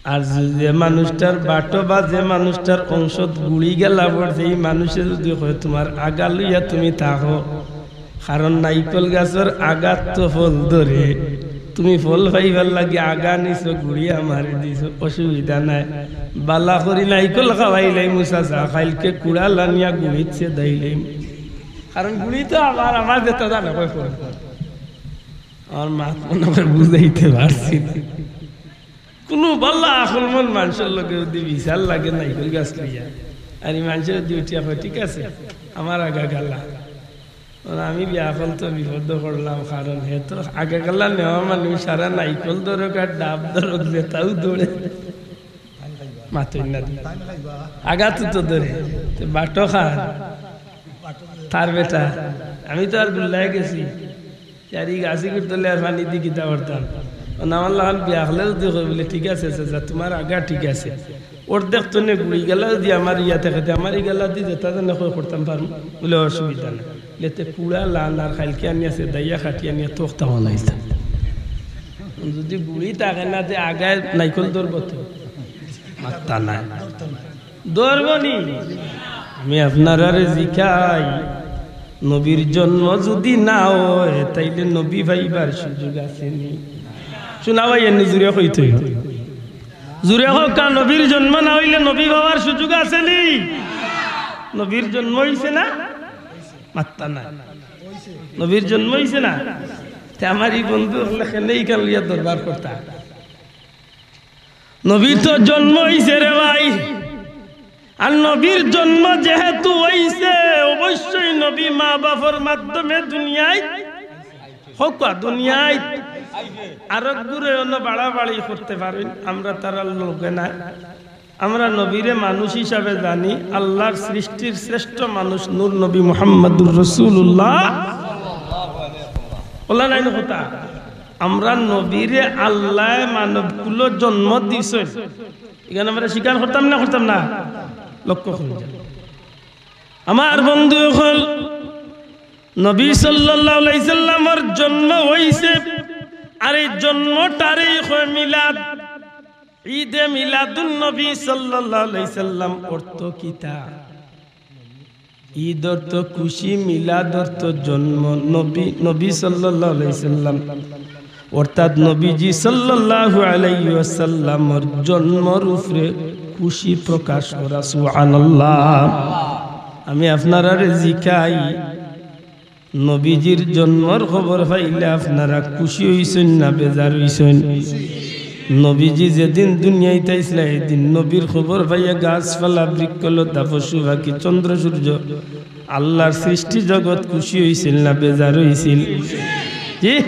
আর যে মানুষটার বাটো বা যে মানুষটার অংশত গুড়ি গেলা পড়ছে, ই মানুষে যদি কয়, "তুমার আগা লইয়া তুমি থাকো, কারণ নাইকল গাছর আগাত তো ফল ধরে, তুমি ফল পাইবার লাগি আগা নিছো, গুড়ি আমারে দিছো, অসুবিধা নাই, বালা করি নাইকল খাওয়াইলাইমু চাচা, কাইলকে কুড়াল আনিয়া গুড়িত ছেদাইলাইমু।" কারণ গুড়ি তো আমার, আমার যেটা জানে কয় ফল। আমার মাত মনে হয় বুঝাইতে পারছি না। কুনু বালা আকলমন্দ মানষর লগে যদি বিচার লাগে নাইকল গাছ লইয়া, আর ই মানষে যদি উঠিয়া কয়, "ঠিক আছে, আমার আগা গালা।" মানে আমি বেআকল তো বিপদো পড়লাম, কারণ হে তো আগা গালা নেওয়া মানুষ, সারা নাইকল ধরুক আর ডাব ধরুক, যেতাউ ধরে। মাতইন না দি। আগাত তো ধরে। তে বাটো খার। তার বেটা। আমি তো আর গুল্লায় গেছি। আর ই গাছি গুড়ি তলে আর পানি দি কিতা করতাম? ও না, আমার লাখান বেআকলে যদি কয় বুলে, "ঠিক আছে চাচা, তুমার আগা ঠিক আছে।" অর্ধেক তনে গুড়ি গেলা যদি আমার ইয়া থাকে, তে আমার ই গালা দি যেতা জানে কয় করতাম পারমু। বুলে, "অসুবিধা নাই।" বুলে, "তে কুড়াল আন আর কাইলকে আনিয়া ছেদাইয়া কাটি আনিয়া তক্তা বানাইতাম।" যদি গুড়ি থাকে না, তে আগায় নাইকল ধরবো তো? মাত্তা নাই। ধরবো নি? আমি আপনারারে জিকাই, নবীর জন্ম যদি না অয়, তাইলে নবী পাইবার সুযোগ আছে নি? শুনা ভাই, এমনি জুরে কইতে অইবো। জুরে কউক্কা, নবীর জন্ম না অইলে নবী পাওয়ার সুযোগ আছে নি? নবীর জন্ম অইছে না? মাত্তা নাই। নবীর জন্ম অইছে না? তে আমার ই বন্ধু অকলে কেনে ইখান লইয়া দরবার করতা? নবীর তো জন্ম অইছে রে ভাই। আর নবীর জন্ম যেহেতু অইছে, অবশ্যই নবী মা বাপর মাধ্যমে দুনিয়াত, কউক্কা দুনিয়াত। আরক গুরে অন্য বাড়াবাড়ি করতে পারইন, আমরা তারার লগে না। আমরা নবীরে মানুষ হিসাবে জানি, আল্লাহর সৃষ্টির শ্রেষ্ঠ মানুষ নূর নবী মুহাম্মাদুর রাসূলুল্লাহ। অলা নায়নি কথা? আমরা নবীরে আল্লায় মানব কুলো জন্ম দিছইন, ইখান আমরা স্বীকার করতাম না, করতাম না? লক্ষ্য করুন, আমার বন্ধু অকল, নবী সাল্লাল্লাহু আলাইহি সাল্লামর জন্ম অইছে, আর এই জন্মটারেই কয় মিলাদ। ঈদে মিলাদুন নবী সাল্লাল্লাহু আলাইহি সাল্লাম অর্থ কিতা? ঈদ অর্থ খুশি, মিলাদ অর্থ জন্ম। নবী, নবী সাল্লাল্লাহু আলাইহি সাল্লাম, অর্থাৎ নবীজি সাল্লাল্লাহু আলাইহি ওয়াসাল্লামর জন্মর উপরে খুশি প্রকাশ করা। সুবহানাল্লাহ। আমি আপনারারে জিকাই, নবীজির জন্মর খবর পাইলে আপনারা খুশি অইছইন না বেজার অইছইন? নবীজি যেদিন দুনিয়াইত আইছলা, এদিন নবীর খবর পাইয়া গাছপালা, বৃক্ষলতা, পশু পাখি, চন্দ্র সূর্য, আল্লাহর সৃষ্টি জগৎ খুশি অইছিল না বেজার অইছিল? জি?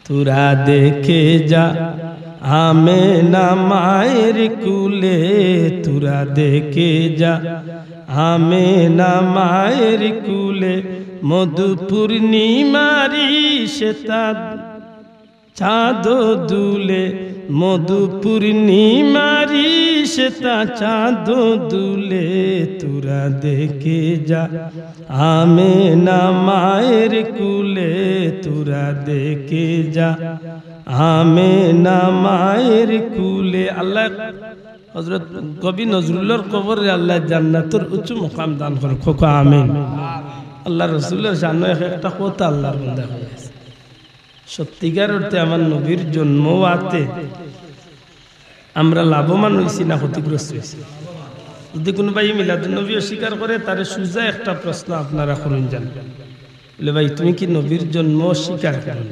তোরা দেখে যা আমেনা মায়ের কুলে, তোরা দেখে যা আমেনা মায়ের কুলে, মধু পূর্ণিমারি সেতা চাঁদ দুলে, মধু পূর্ণিমারি সেতা চাঁদ দুলে, তোরা দেখে যা আমেনা মায়ের কুলে, তোরা দেখে যা আমেনা মায়ের কুলে। আল্লাহ, হযরত কবি নজরুলর কবররে আল্লাহ জান্নাতর উঁচু মুকাম দান করুক, কউক্কা আমিন। আল্লাহর রসুলর শানো এক একটা কথা আল্লাহর বান্দা কইছে। সত্যিকার অর্থে আমার নবীর জন্ম অওয়াতে আমরা লাভবান অইছি না ক্ষতিগ্রস্ত অইছি? যদি কুনু ভাইয়ে মিলাদুন নবী অস্বীকার করে, তারে সুজা একটা প্রশ্ন আপনারা করইন যান, বলে, "ভাই, তুমি কি নবীর জন্ম অস্বীকার করো?"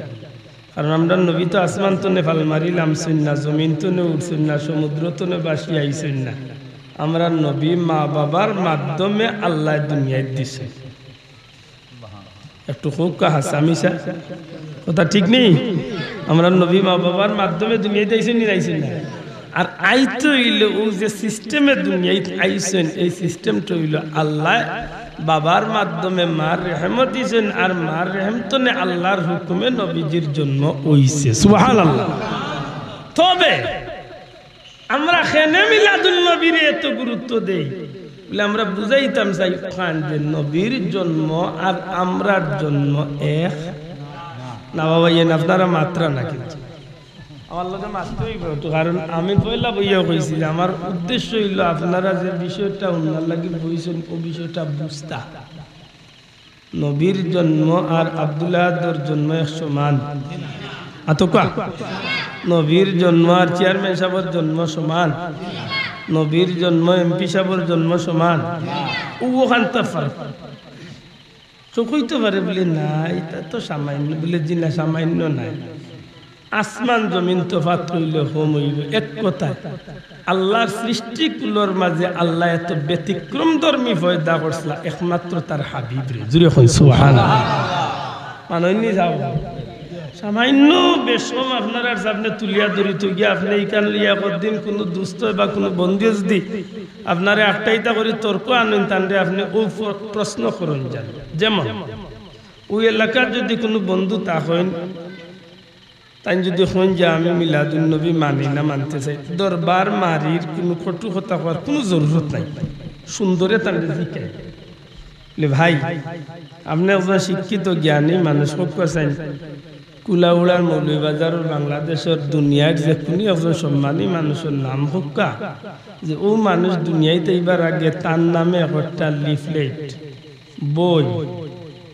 কারণ আমরার নবী তো আসমান তনে ফাল মারি লামছইন না, জমিন তনে উঠছইন না, সমুদ্র তনে ভাসি আইছইন না। আমরার নবী মা বাবার মাধ্যমে আল্লায় দুনিয়াত দিছে। একটু কউক্কা হাছা মিছা কথা ঠিক নি? আমরার নবী মা বাবার মাধ্যমে দুনিয়াত আইছইন নি, আইছইন না? আর আইতে অইলে অউ যে সিস্টেমে দুনিয়াত আইছইন, এই সিস্টেমটা অইলো আল্লায় বাবার মাধ্যমে মার রেহেমো দিছইন, আর মার রেহেম তনে আল্লাহর হুকুমে নবীজির জন্ম অইছে। সুবহানাল্লাহ। তবে আমরা কেনে মিলাদুন নবীরে এত গুরুত্ব দেই? বলে, আমরা বুঝাইতাম চাই খান যে নবীর জন্ম আর আমরার জন্ম এক না। বাবা, ইয়ে না, আপনারা মাতরা না কিন্তু। আমার লগে মাততে অইবো তো, কারণ আমি পয়লা বইয়া কইছি যে আমার উদ্দেশ্য অইলো আপনারা যে বিষয়টা হুনার লাগি বইছইন, অউ বিষয়টা বুঝতা। নবীর জন্ম আর আব্দুল আহাদর জন্ম এক সমান। আতকা। নবীর জন্ম আর চেয়ারম্যান সাবর জন্ম সমান। নবীর জন্ম এমপি সাবর জন্ম সমান। অউ অখানতা ফারক। কেউ কইতো পারে বলে, "না, ইটা তো সামান্য।" বলে, "জি না, সামান্য নায়।" আসমান জমিন তফাত অইলে কম অইবো। এক কথায়, আল্লাহর সৃষ্টিকুলর মাঝে আল্লায় এত ব্যতিক্রমধর্মী পয়দা করছলা একমাত্র তার হাবিবরে। জুরে কইন সুবহানাল্লাহ। মানইন নি যাও। সামান্য বেশকম আপনারার সামনে তুলিয়া ধরি থই গিয়া, আপনে ইখান লইয়া কদিন কুনু দুস্ত বা কুনু বন্ধুয়ে যদি আপনারে আটকাইতা করি তর্ক আনইন, তানরে আপনে অউ প্র-, প্রশ্ন করইন যান। যেমন, অউ এলাকার যদি কুনু বন্ধু থাকইন, তাইন যদি কইন যে, "আমি মিলাদুন নবী মানি না, মানতে চাই," দরবার মারির কুনু কটু কথা কওয়ার কুনু জরুরত নাই। সুন্দরে তানরে জিকাইন, বলে, "ভাই, আপনে একজন শিক্ষিত জ্ঞানী মানুষ, কউক্কা চাইন, কুলাউড়ার মৌলভীবাজারর বাংলাদেশর দুনিয়ার যে কুনু একজন সম্মানী মানুষর নাম কউক্কা, যে অউ মানুষ দুনিয়াত আইবার আগে তার নামে একটা লিফলেট, বই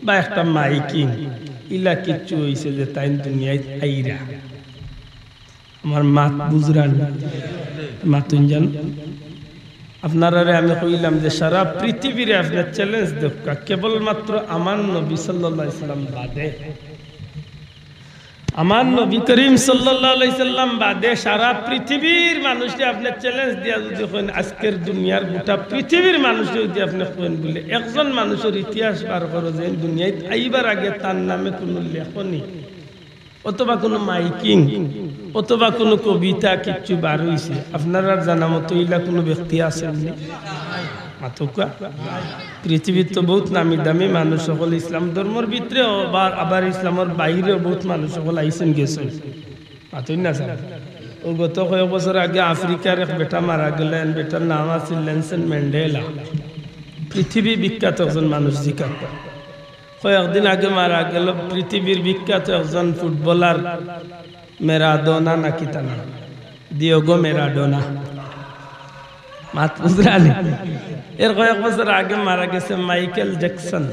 বা একটা মাইকিং, ইলা কিচ্ছু অইছে যে তাইন দুনিয়াত আইরা।" আমার মাত বুঝরা নি? মাতইন যান। আপনারারে আমি কইলাম যে সারা পৃথিবীরে আপনে challenge দেউক্কা, কেবলমাত্র আমার নবী সাল্লাল্লাহু আলাইহি সাল্লাম বাদে। আমার নবী করিম সাল্লাল্লাহু আলাইহি সাল্লাম বাদে সারা পৃথিবীর মানুষরে আপনে challenge দিয়া যদি কইন, আজকের দুনিয়ার গোটা পৃথিবীর মানুষরে যদি আপনে কইন বলে, একজন মানুষর ইতিহাস বার করো যে দুনিয়াত আইবার আগে তার নামে কুনু লেখনী, অথবা কুনু মাইকিং, অথবা কুনু কবিতা কিচ্ছু বার অইছে, আপনারার জানা মতো ইলা কুনু ব্যক্তি আছইন নি? মাতউক্কা। পৃথিবীত তো বউত নামি দামি মানুষ অকল ইসলাম ধর্মর ভিতরে, আবার, আবার ইসলামর বাইরেও বউত মানুষ অকল আইছইন গেছইন। মাতইন না স্যার। অউ গত কয়েক বছর আগে আফ্রিকার এক বেটা মারা গেলেন, বেটার নাম আছিল নেলসন ম্যান্ডেলা। পৃথিবী বিখ্যাত একজন মানুষ, জিকার। কয়েকদিন আগে মারা গেল পৃথিবীর বিখ্যাত একজন ফুটবলার, ম্যারাডোনা নাকি তার নাম, দিয়েগো ম্যারাডোনা। মাত বুঝরা নি? এর কয়েক বছর আগে মারা গেছে মাইকেল জ্যাকসন,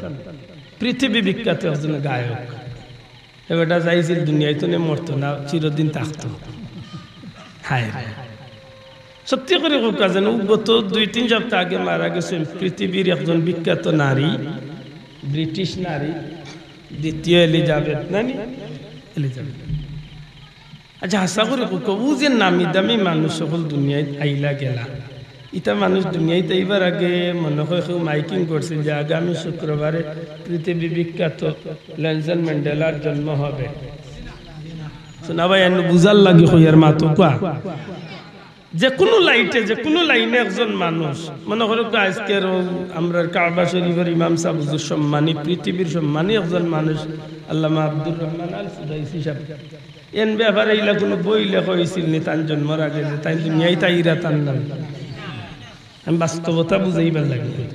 পৃথিবী বিখ্যাত একজন গায়ক। এ বেটা চাইছিল দুনিয়াত নে মরতো না, চিরদিন থাকতো। হায় রে। সত্যি করি কউক্কা যেন, গত দুই তিন সপ্তাহ আগে মারা গেছইন পৃথিবীর একজন বিখ্যাত নারী, ব্রিটিশ নারী, দ্বিতীয় এলিজাবেথ, নানি? এলিজাবেথ। আচ্ছা, হাছা করি কউক্কা, অউ যে নামি দামি মানুষ অকল দুনিয়াত আইলা গেলা, ইতা মানুষ দুনিয়াত আইবার আগে মনো কয় কেউ মাইকিং করছিল যে আগামী শুক্রবারে পৃথিবী বিখ্যাত নেলসন ম্যান্ডেলার জন্ম হবে। হুনা ভাই, এনে বুঝার লাগি কইয়ার, মাতউক্কা। যেকুনু লাইটে, যেকুনু লাইনে একজন মানুষ, মনো করউক্কা আইজকের অউ আমরার কাবা শরীফর ইমাম সাব হুজুর সম্মানী, পৃথিবীর সম্মানী একজন মানুষ, আল্লামা আব্দুর রহমান আল সুদাইসি সাব। এন ব্যাপারে ইলা কুনু বই লেখা অইছিল নি তান জন্মর আগে যে তাইন দুনিয়াত আইরা তান নাম? আমি বাস্তবতা বুঝাইবার লাগি কই।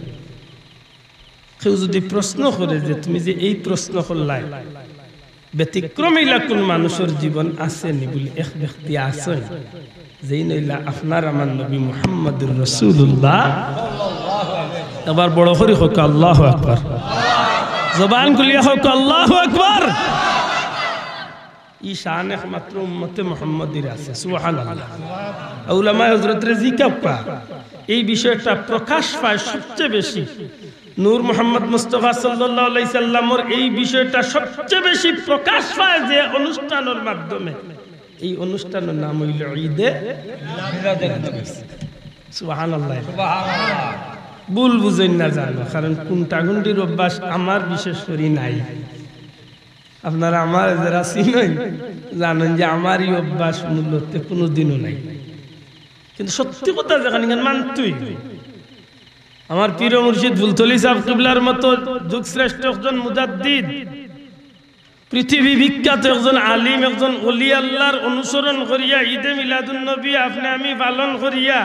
কেউ যুদি প্রশ্ন করে যে তুমি যে এই প্রশ্ন করলায়, ব্যতিক্রম ইলা কুনু মানুষর জীবন আছে নি বুলি, এক ব্যক্তি আছইন, যেইন অইলা আপনার আমার নবী মুহাম্মদুর রাসূলুল্লাহ। একবার বড় করি কউক্কা আল্লাহু আকবার, জবান খুলিয়া কউক্কা আল্লাহু আকবার। ই শান একমাত্র উম্মতে মুহাম্মদীর আছে। সুবহানাল্লাহ। উলামায়ে হযরতরে জিকাউক্কা, এই বিষয়টা প্রকাশ পায় সবচেয়ে বেশি। নূর মোহাম্মদ মুস্তাফা সাল্লাল্লাহু আলাইহি সাল্লামর এই বিষয়টা সবচেয়ে বেশি প্রকাশ পায় যে অনুষ্ঠানর মাধ্যমে। এই অনুষ্ঠানর নাম অইলো ঈদে মিলাদুন নবী। সুবহানাল্লাহ। সুবহানাল্লাহ। ভুল বুঝইন না জানো, কারণ কুন্টাকুন্টির অভ্যাস আমার বিশেষ করি নাই। আপনারা আমারে যেরা চিনইন, জানইন যে আমার ই অভ্যাস মূলতে কুনুদিনও নাই। কিন্তু সত্যি কথা যেখান ইখান মানতে অইবো। আমার পীর ও মুর্শিদ ফুলতলি সাব কিবলার মতো যুগশ্রেষ্ঠ একজন মুজাদ্দিদ, পৃথিবী বিখ্যাত একজন আলিম, একজন ওলি আল্লাহর অনুসরণ করিয়া ঈদে মিলাদুন নবী আপনে আমি পালন করিয়া,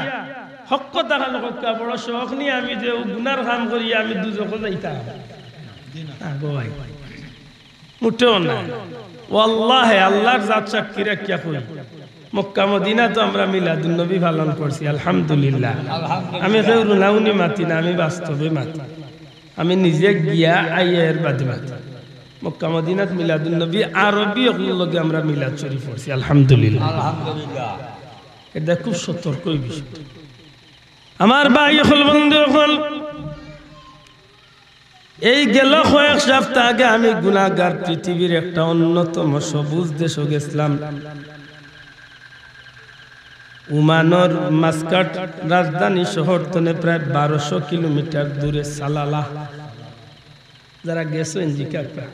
হক কথা খান কউক্কা, বড় শখ নি আমি যে অউ গুনার কাম করিয়া আমি দুজখো যাইতাম। আগো ভাই। মুটেও না। ওয়াল্লাহে, আল্লাহর জাত সাক্ষী রাখিয়া কই, মক্কা মদিনাত তো আমরা মিলাদুন নবী পালন করছি, আলহামদুলিল্লাহ। আলহামদুলিল্লাহ। আমি কেউর উনাউনি মাতি না, আমি বাস্তবে মাতি। আমি নিজে গিয়া আইয়া এর বাদে মাতি। মক্কা মদিনাত মিলাদুন নবী আরবি অকলর লগে আমরা মিলাদ শরীফ পড়ছি, আলহামদুলিল্লাহ। আলহামদুলিল্লাহ। এটা খুব সতর্ক এই বিষয়। আমার ভাই অকল, বন্ধু অকল, এই গেল কয়েক সপ্তাহ আগে আমি গুনাগার, পৃথিবীর একটা অন্যতম সবুজ দেশো গেছলাম। ওমানর মাসকাট রাজধানী শহর তনে প্রায় বারোশো কিলোমিটার দূরে সালালা। যারা গেছইন জিকাউক্কা,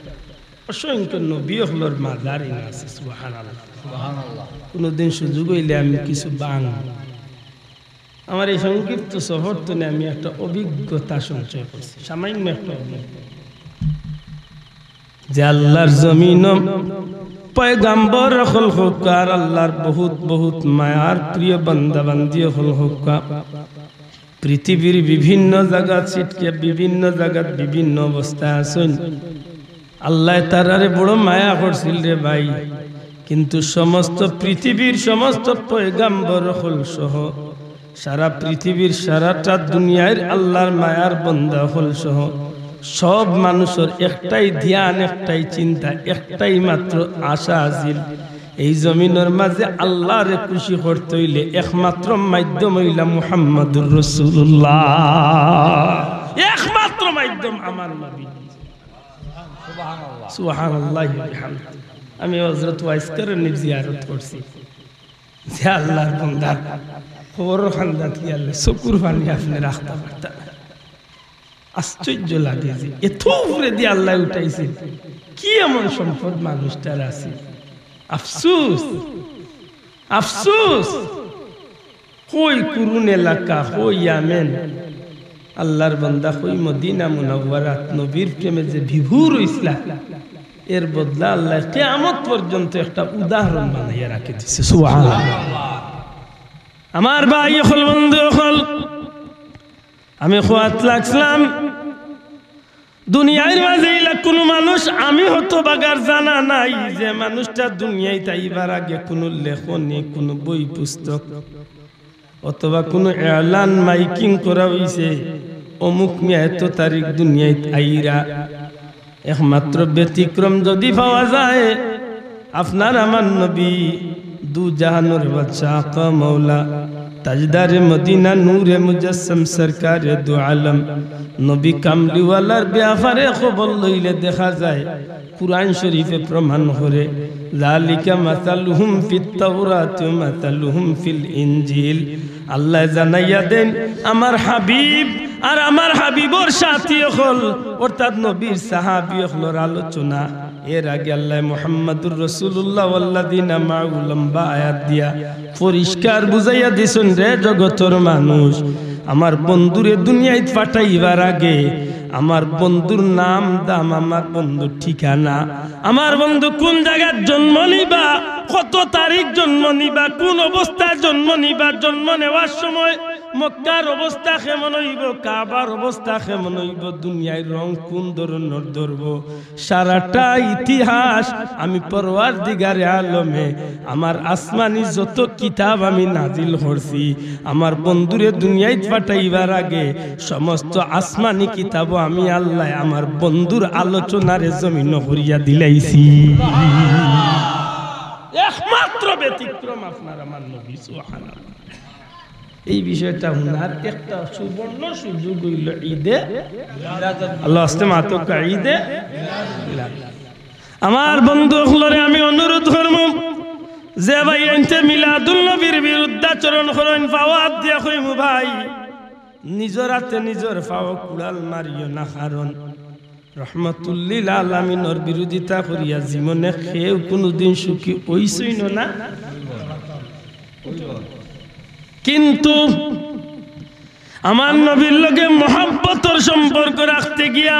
অসংখ্য নবী অকলর মাজার ইনো আছে। সুবহানাল্লাহ। সুবহানাল্লাহ। কুনুদিন সুযোগ অইলে আমি কিছু বাং আমার এই সংক্ষিপ্ত সফর তনে আমি একটা অভিজ্ঞতা সঞ্চয় করছি, সামান্য একটা অভিজ্ঞতা। যে আল্লাহর জমিনো পয়গাম্বর অকল হউক্কা আর আল্লাহর বহুত বহুত মায়ার প্রিয় বান্দা বান্দি অকল হউক্কা, পৃথিবীর বিভিন্ন জাগাত ছিটকে, বিভিন্ন জাগাত বিভিন্ন অবস্থায় আছইন। আল্লায় তারারে বড় মায়া করছিল রে ভাই, কিন্তু সমস্ত পৃথিবীর সমস্ত পয়গাম্বর অকল সহ, সারা পৃথিবীর সারাটা দুনিয়ার আল্লাহর মায়ার বন্দা অকল সহ সব মানুষর একটাই ধ্যান, একটাই চিন্তা, একটাই মাত্র আশা আছিল, এই জমিনর মাঝে আল্লাহরে খুশি করতে অইলে একমাত্র মাধ্যম অইলা মুহাম্মাদুর রাসূলুল্লাহ। একমাত্র মাধ্যম আমার নবী। সুবহানাল্লাহ। সুবহানাল্লাহি ওয়া বিহামদিহি। আমি হযরত ওয়াইস কারনীর জিয়ারত করছি। যে আল্লাহর বন্দার কবরর কান্দাত গিয়া আল্লাহ চকুর পানি আপনে রাখতা পারতা না। আশ্চর্য লাগে যে এত উপরেদি আল্লায় উঠাইছে, কি এমন সম্পদ মানুষটার আছে? আফসুস, আফসুস। কই কুরুন এলাকা, কই ইয়ামেন, আল্লার বান্দা কই মদিনা মুনাওয়ারাত নবীর প্রেমে যে বিভোর অইছলা, এর বদলা আল্লায় কিয়ামত পর্যন্ত একটা উদাহরণ বানাইয়া রাখি দিছে। সুবহানাল্লাহ। আমার ভাই অকল, বন্ধু অকল, আমি কওয়াত লাগছিলাম, দুনিয়ার মাঝে ইলা কুনু মানুষ আমি হতভাগার জানা নাই যে মানুষটা দুনিয়াত আইবার আগে কুনু লেখনী, কুনু বই পুস্তক অথবা কুনু এলান মাইকিং করা অইছে, অমুক মিয়া এত তারিখ দুনিয়াত আইরা। একমাত্র ব্যতিক্রম যদি পাওয়া যায়, আপনার আমার নবী, দু জাহানর বাদশা, আকা মাওলা, তাজদারে মদিনা, নূরে মুজাসসাম, সরকারে দু আলম, নবী কামলিওয়ালার ব্যাপারে খবর লইলে দেখা যায়, কুরআন শরীফে প্রমাণ করে, "যালিকা মাসালুহুম ফিত তাওরাতি ওয়া মাসালুহুম ফিল ইনজিল।" আল্লায় জানাইয়া দেন, আমার হাবিব আর আমার হাবিবর সাথী অকল, অর্থাৎ নবীর সাহাবী অকলর আলোচনা। এর আগে আল্লায় মুহাম্মাদুর রাসূলুল্লাহ ওয়াল্লাযীনা মাআহু লম্বা আয়াত দিয়া পরিষ্কার বুঝাইয়া দিছইন, রে জগতর মানুষ, আমার বন্ধুরে দুনিয়াত পাঠাইবার আগে আমার বন্ধুর নাম দাম, আমার বন্ধুর ঠিকানা, আমার বন্ধু কুন জাগাত জন্ম নিবা, কত তারিখ জন্ম নিবা, কুন অবস্থায় জন্ম নিবা, জন্ম নেওয়ার সময় মক্কার অবস্থা কেমন অইবো, কাবার অবস্থা কেমন অইবো, দুনিয়ার রং কুন ধরনর ধরবো, সারাটা ইতিহাস আমি পরওয়ারদিগারে আলমে আমার আসমানি যত কিতাব আমি নাজিল করছি, আমার বন্ধুরে দুনিয়াত পাঠাইবার আগে সমস্ত আসমানি কিতাবও আমি আল্লায় আমার বন্ধুর আলোচনারে জমিনো করিয়া দিলাইছি। একমাত্র ব্যতিক্রম আপনার আমার নবী, সুবহানাল্লাহ। এই বিষয়টা হুনার একটা সুবর্ণ সুযোগ অইলো ঈদে। আল্লাহ আস্তে মাতকা ঈদে। আমার বন্ধু অকলরে আমি অনুরোধ করমু, যে ভাইয়াইন্তে মিলাদুন নবীর বিরুদ্ধাচরণ করইন, পাও আত দিয়া কইমু ভাই, নিজর আতে নিজর পাও কুড়াল মারিও না, কারণ রহমাতুল্লিল আলামিনর বিরোধিতা করিয়া জীবনে কেউ কুনুদিন সুখী অইছইন না। কিন্তু আমার নবীর লগে মহব্বতর সম্পর্ক রাখতে গিয়া,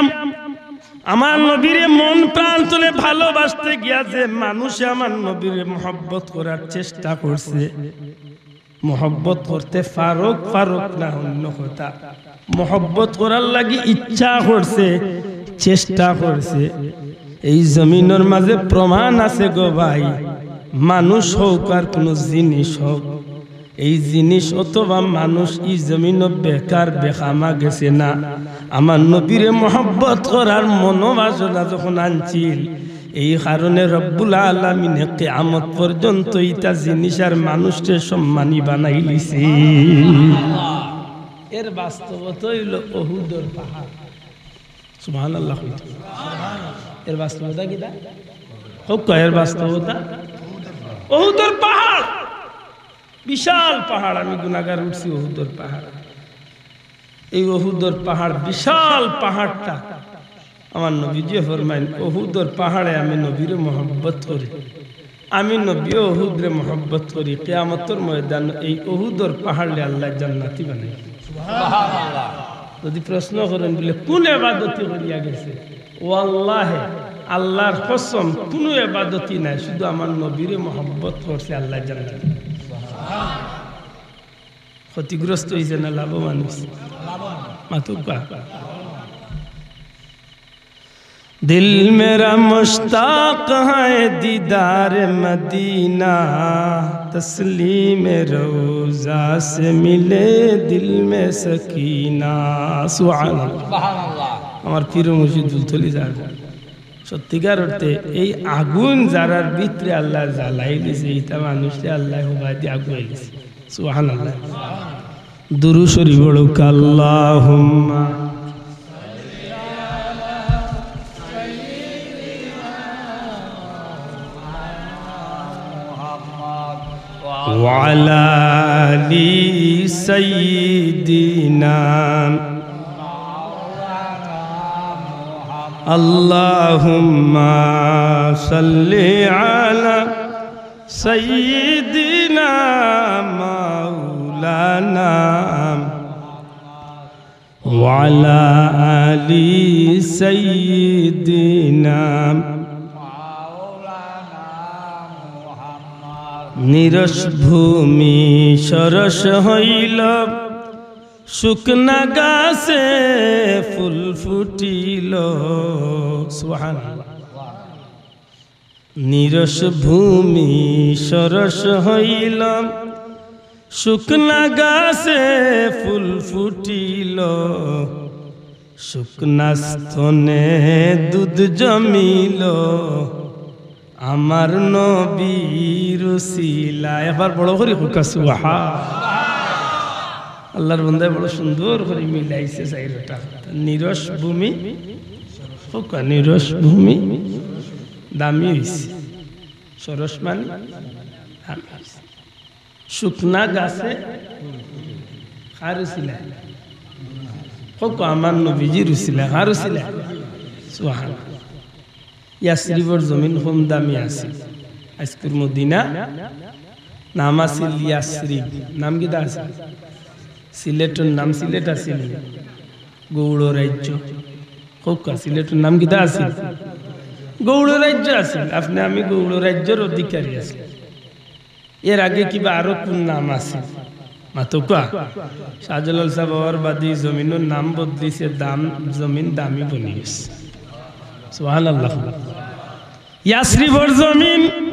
আমার নবীরে মন প্রাণ তনে ভালোবাসতে গিয়া যে মানুষে আমার নবীরে মহব্বত করার চেষ্টা করছে, মহব্বত করতে ফারুক ফারুক না অন্য কথা, মহব্বত করার লাগি ইচ্ছা করছে, চেষ্টা করছে। এই জমিনর মাঝে প্রমাণ আছে গো ভাই, মানুষ হউক আর কুনু জিনিস হউক, এই জিনিস অথবা মানুষ ই জমিনো বেকার বেখামা গেছে না। আমার নবীরে মহব্বত করার মনোবাসনা যখন আনছিল, এই কারণে রব্বুল আলামিনে কিয়ামত পর্যন্ত ইতা জিনিস আর মানুষরে সম্মানী বানাইলিছে। এর বাস্তবতা অইলো উহুদর পাহাড়। সুবহানাল্লাহ কইতো। এর বাস্তবতা কিতা? কউক্কা, এর বাস্তবতা উহুদর পাহাড়। বিশাল পাহাড়, আমি গুনাগার উঠছি উহুদর পাহাড়। এই উহুদর পাহাড়, বিশাল পাহাড়টা, আমার নবীজিয়ে ফরমাইন, উহুদর পাহাড়ে আমি নবীরে মহব্বত করি, আমি নবীও উহুদরে মহব্বত করি। কিয়ামতর ময়দান এই উহুদর পাহাড়রে আল্লায় জান্নাতি বানাইবা। যদি প্রশ্ন করইন বুলে, কুন এবাদতি করিয়া গেছে? ওয়াল্লাহে, আল্লার কসম, কুনু এবাদতি নাই, শুধু আমার নবীরে মহব্বত করছে, আল্লায় জান্নাতি। ক্ষতিগ্রস্ত অইছে না লাভবান অইছে? মাতউক্কা। دل میرا مشتاق ہے دیدار مدینہ، تسلیم روضہ سے ملے دل میں سکینہ۔ সুবহানাল্লাহ। আমার পীর মুর্শিদ ফুলতলি যার সত্যিকার অর্থে এই আগুন যারার ভিতরে আল্লায় জ্বালাইলিছে, ইতা মানুষরে আল্লায় হবায়দি আগুয়াইলিছে। সুবহানাল্লাহ। দুরূদ শরীফ পড়উক্কা, আল্লাহুম্মা وعلى آل سيدنا اللهم صل على سيدنا مولانا وعلى آل سيدنا। নিরস ভূমি সরস হইল, শুকনা গাছে ফুল ফুটিল। সুবহানাল্লাহ। নিরস ভূমি সরস হইল, শুকনা গাছে ফুল ফুটিল, শুকনা স্তনে দুধ জমিল, আমার নবীর উসিলা। একবার বড় করি কউক্কা সুবহান। আল্লাহর বন্দায় বড় সুন্দর করি মিলাইছে চাইরোটা। নিরস ভূমি, কউক্কা, নিরস ভূমি দামি অইছে। সরস মানে দামি অইছে। শুকনা গাছে কার উসিলা? কউক্কা, আমার নবীজির উসিলা। কার উসিলা? সুবহান। ইয়াসরিবর জমিন কম দামি আছিল। আইজকুর মদিনা নাম আছিল ইয়াসরিব। নাম কিতা আছিল? সিলেটর নাম সিলেট আছিল। গৌড় রাজ্য। কউক্কা, সিলেটর নাম কিতা আছিল? গৌড় রাজ্য আছিল। আপনে আমি গৌড় রাজ্যর অধিকারী আছি। এর আগে কিবা আরো কুন নাম আছিল? মাতউক্কা। শাহজালাল সাব অওয়ার বাদে জমিনর নাম বদলিছে, দাম, জমিন দামি বনি গেছে। সুবহানাল্লাহ। ইয়াসরিবর জমিন,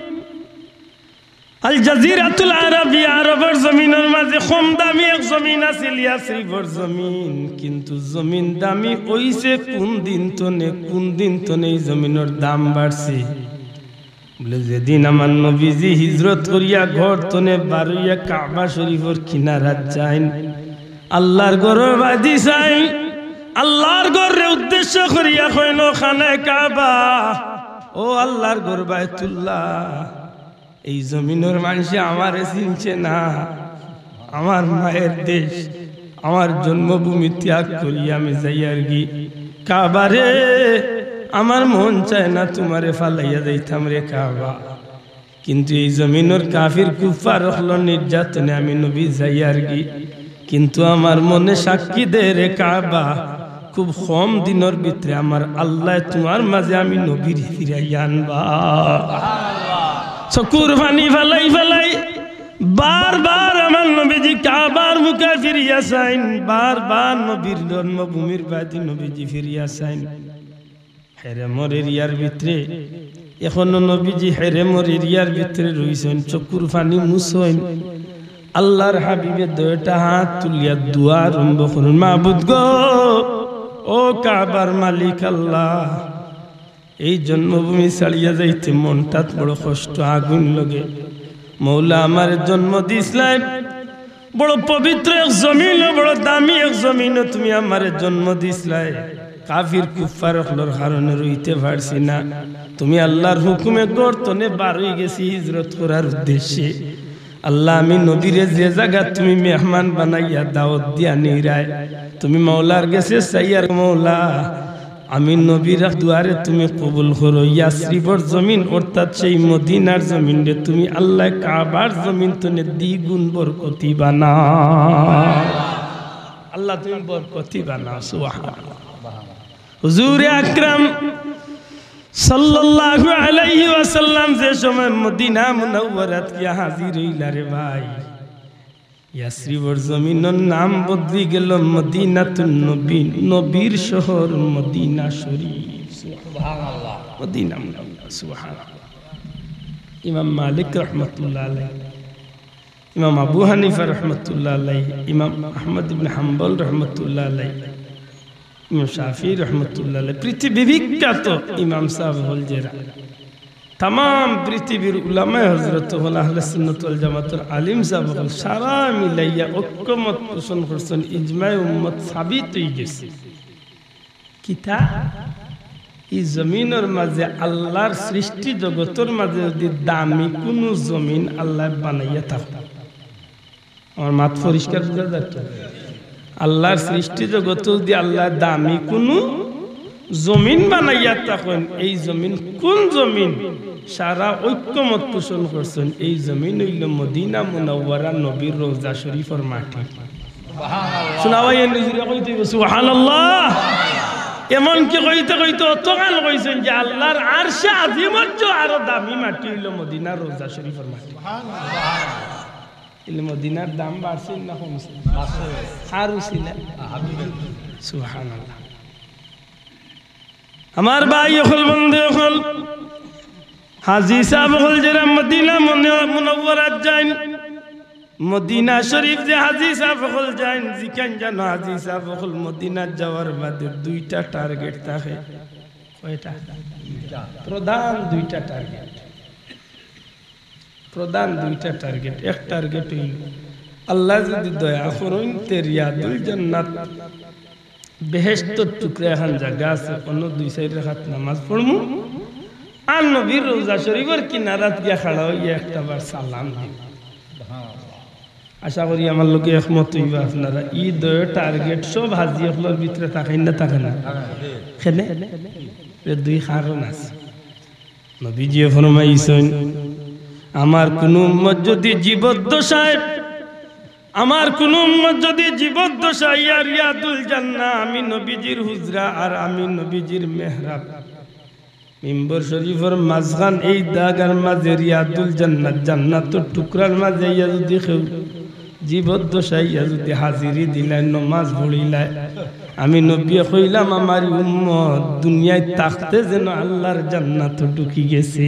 আল জাজিরাতুল আরবিয়া, আরবর জমিনর মাঝে কম দামি এক জমিন আছিল ইয়াসরিবর জমিন, কিন্তু জমিন দামি অইছে কুন দিন তনে, কুন দিন তনে ই জমিনর দাম বাড়ছে। বলে, যেদিন আমার নবীজি হিজরত করিয়া ঘর তনে বারইয়া কাবা শরীফর কিনারাত যাইন, আল্লাহর ঘরর বাদি চাইন, আল্লাহর ঘররে উদ্দেশ্য করিয়া কইন, "ও খানায়ে কাবা, ও আল্লাহর ঘর বায়তুল্লাহ, এই জমিনর মানষে আমারে চিনছে না, আমার মায়ের দেশ, আমার জন্মভূমি ত্যাগ করি আমি যাইয়ারগি। কাবা রে, আমার মন চায় না তুমারে ফালাইয়া যাইতাম রে কাবা, কিন্তু এই জমিনর কাফির কুফফার অকলর নির্যাতনে আমি নবী যাইয়ারগি।" কিন্তু আমার মনে সাক্ষী দে রে কাবা, খুব কম দিনর ভিতরে আমার আল্লায় তুমার মাঝে আমি নবীরে ফিরাইয়া আনবা। চকুর পানি ফালাই ফালাই বারবার আমার নবীজি কাবার মুখে ফিরিয়া চাইন, বারবার নবীর জন্মভূমির বাদি নবীজি ফিরিয়া চাইন। হেরেমর এরিয়ার ভিতরে, এখনো নবীজি হেরেমর এরিয়ার ভিতরে রইছইন, চকুর পানি মুছইন। আল্লাহর হাবিবে দুইটা হাত তুলিয়া দোয়া আরম্ভ করইন, "মাবুদ গো, ও কাবার মালিক আল্লাহ, এই জন্মভূমি ছাড়িয়া যাইতে মনটাত বড় কষ্ট, আগুন লাগে। মৌলা, আমারে জন্ম দিছলায়, বড় পবিত্র এক জমিনো, বড় দামি এক জমিনো তুমি আমারে জন্ম দিছলায়। কাফির কুফফার অকলর কারণে রইতে পারছি না। তুমি আল্লাহর হুকুমে ঘর তনে বারই গেছি হিজরত করার উদ্দেশ্যে। আল্লাহ, আমি নবীরে যে জাগাত তুমি মেহমান বানাইয়া দাওয়াত দিয়া নিরায়, তুমি মৌলার গেছে চাইয়ার, মৌলা, আমি নবীর দুয়ারে তুমি কবুল করো, ইয়াসরিবর জমিন অর্থাৎ সেই মদিনার জমিনরে তুমি আল্লাহ কাবার জমিন তনে দ্বিগুণ বরকতি বানাও।" আল্লাহ তুমি বরকতি বানাও, সুবহানাল্লাহ। হুজুরে আকরাম সাল্লাল্লাহু আলাইহি ওয়াসাল্লাম যে সময় মদিনা মুনাওয়ারাত গিয়া হাজির অইলা রে ভাই, ইয়াসরিবর জমিনর নাম বদলি গেল মদিনাতুন নবী, নবীর শহর মদিনা শরীফ। সুবহানাল্লাহ। মদিনা মুনাওয়ারা, সুবহানাল্লাহ। ইমাম মালিক রহমতুল্লাহ আলাইহি, ইমাম আবু হানিফা রহমতুল্লাহ আলাইহি, ইমাম আহমদ ইবনে হাম্বল রহমতুল্লাহ আলাইহি, ইমাম শাফি রহমতুল্লাহ আলাইহি, পৃথিবী বিখ্যাত ইমাম সাহেব অকল যেরা, তামাম পৃথিবীর উলামায়ে হজরত অকল, আহলে সুন্নত ওয়াল জামাতর আলিম সাহেব অকল, সারা মিলাইয়া ঐক্যমত পোষণ করছইন, ইজমায়ে উম্মত সাবিত অই গেছে। কিতা? ই জমিনর মাঝে আল্লাহর সৃষ্টি জগতর মাঝে যদি দামি কুনু জমিন আল্লায় বানাইয়া থাকতো, আমার মাত পরিষ্কার বুঝা যার তো? আল্লাহর সৃষ্টি জগতো যদি আল্লাহ দামি কুনু জমিন বানাইয়া থাকইন, এই জমিন কুন জমিন? সারা ঐক্যমত পোষণ করছইন, এই জমিন অইলো মদিনা মুনাওয়ারা নবীর রওজা শরীফর মাটি। শোনা ভাই, এ নিজুরে কইতে অইবো, সুবহানাল্লাহ। এমনকি কইতে কইতে অতখান কইছইন যে আল্লাহর আরশে আজিমর চেয়ে আরো দামি মাটি অইলো মদিনার রওজা শরীফর মাটি। ইলে মদিনার দাম বাড়ছে না কমছে? আর উছিলা। সুবহানাল্লাহ। আমার ভাই অকল, বন্ধু অকল, হাজি সাব অকল যেরা মদিনা মুনাওয়ারাত যাইন, মদিনা শরীফ যে হাজি সাব অকল যাইন, যেখান যেন হাজি সাব অকল মদিনাত যাওয়ার বাদে দুইটা টার্গেট থাকে। কয়টা? প্রধান দুইটা টার্গেট। প্রধান দুইটা টার্গেট। এক টার্গেট অইল, আল্লাহ যদি দয়া করইন তে রিয়াদুল জান্নাত, বেহেশতর টুকরা এখান জাগা আছে, অনো দুই চাইর রাকাত নামাজ পড়মু, আর নবীর রওজা শরীফর কিনারাত গিয়া খাড়া অইয়া একটা বার সালাম দিমু। আশা করি আমার লগে একমত অইবা আপনারা। ই দুইও টার্গেট সব হাজি অকলর ভিতরে থাকে না, থাকে না? কেনে? এর দুই কারণ আছে। নবীজিয়ে ফরমাইছইন, আমার কুনু উম্মত যদি জীবদ্দশায়, আমার কুনু উম্মত যদি জীবদ্দশায় ইয়া রিয়াদুল জান্নাহ, আমি নবীজির হুজরা আর আমি নবীজির মেহরাব, মিম্বর শরীফর মাঝখান এই দাগার মাঝে রিয়াদুল জান্নাত, জান্নাতর টুকরার মাঝে ইয়া যদি কেউ জীবদ্দশায় ইয়া যদি হাজিরি দিলায়, নমাজ পড়িলায়, আমি নবীয়ে কইলাম, আমার উম্মত দুনিয়াত থাকতে যেন আল্লাহর জান্নাতো ঢুকি গেছে।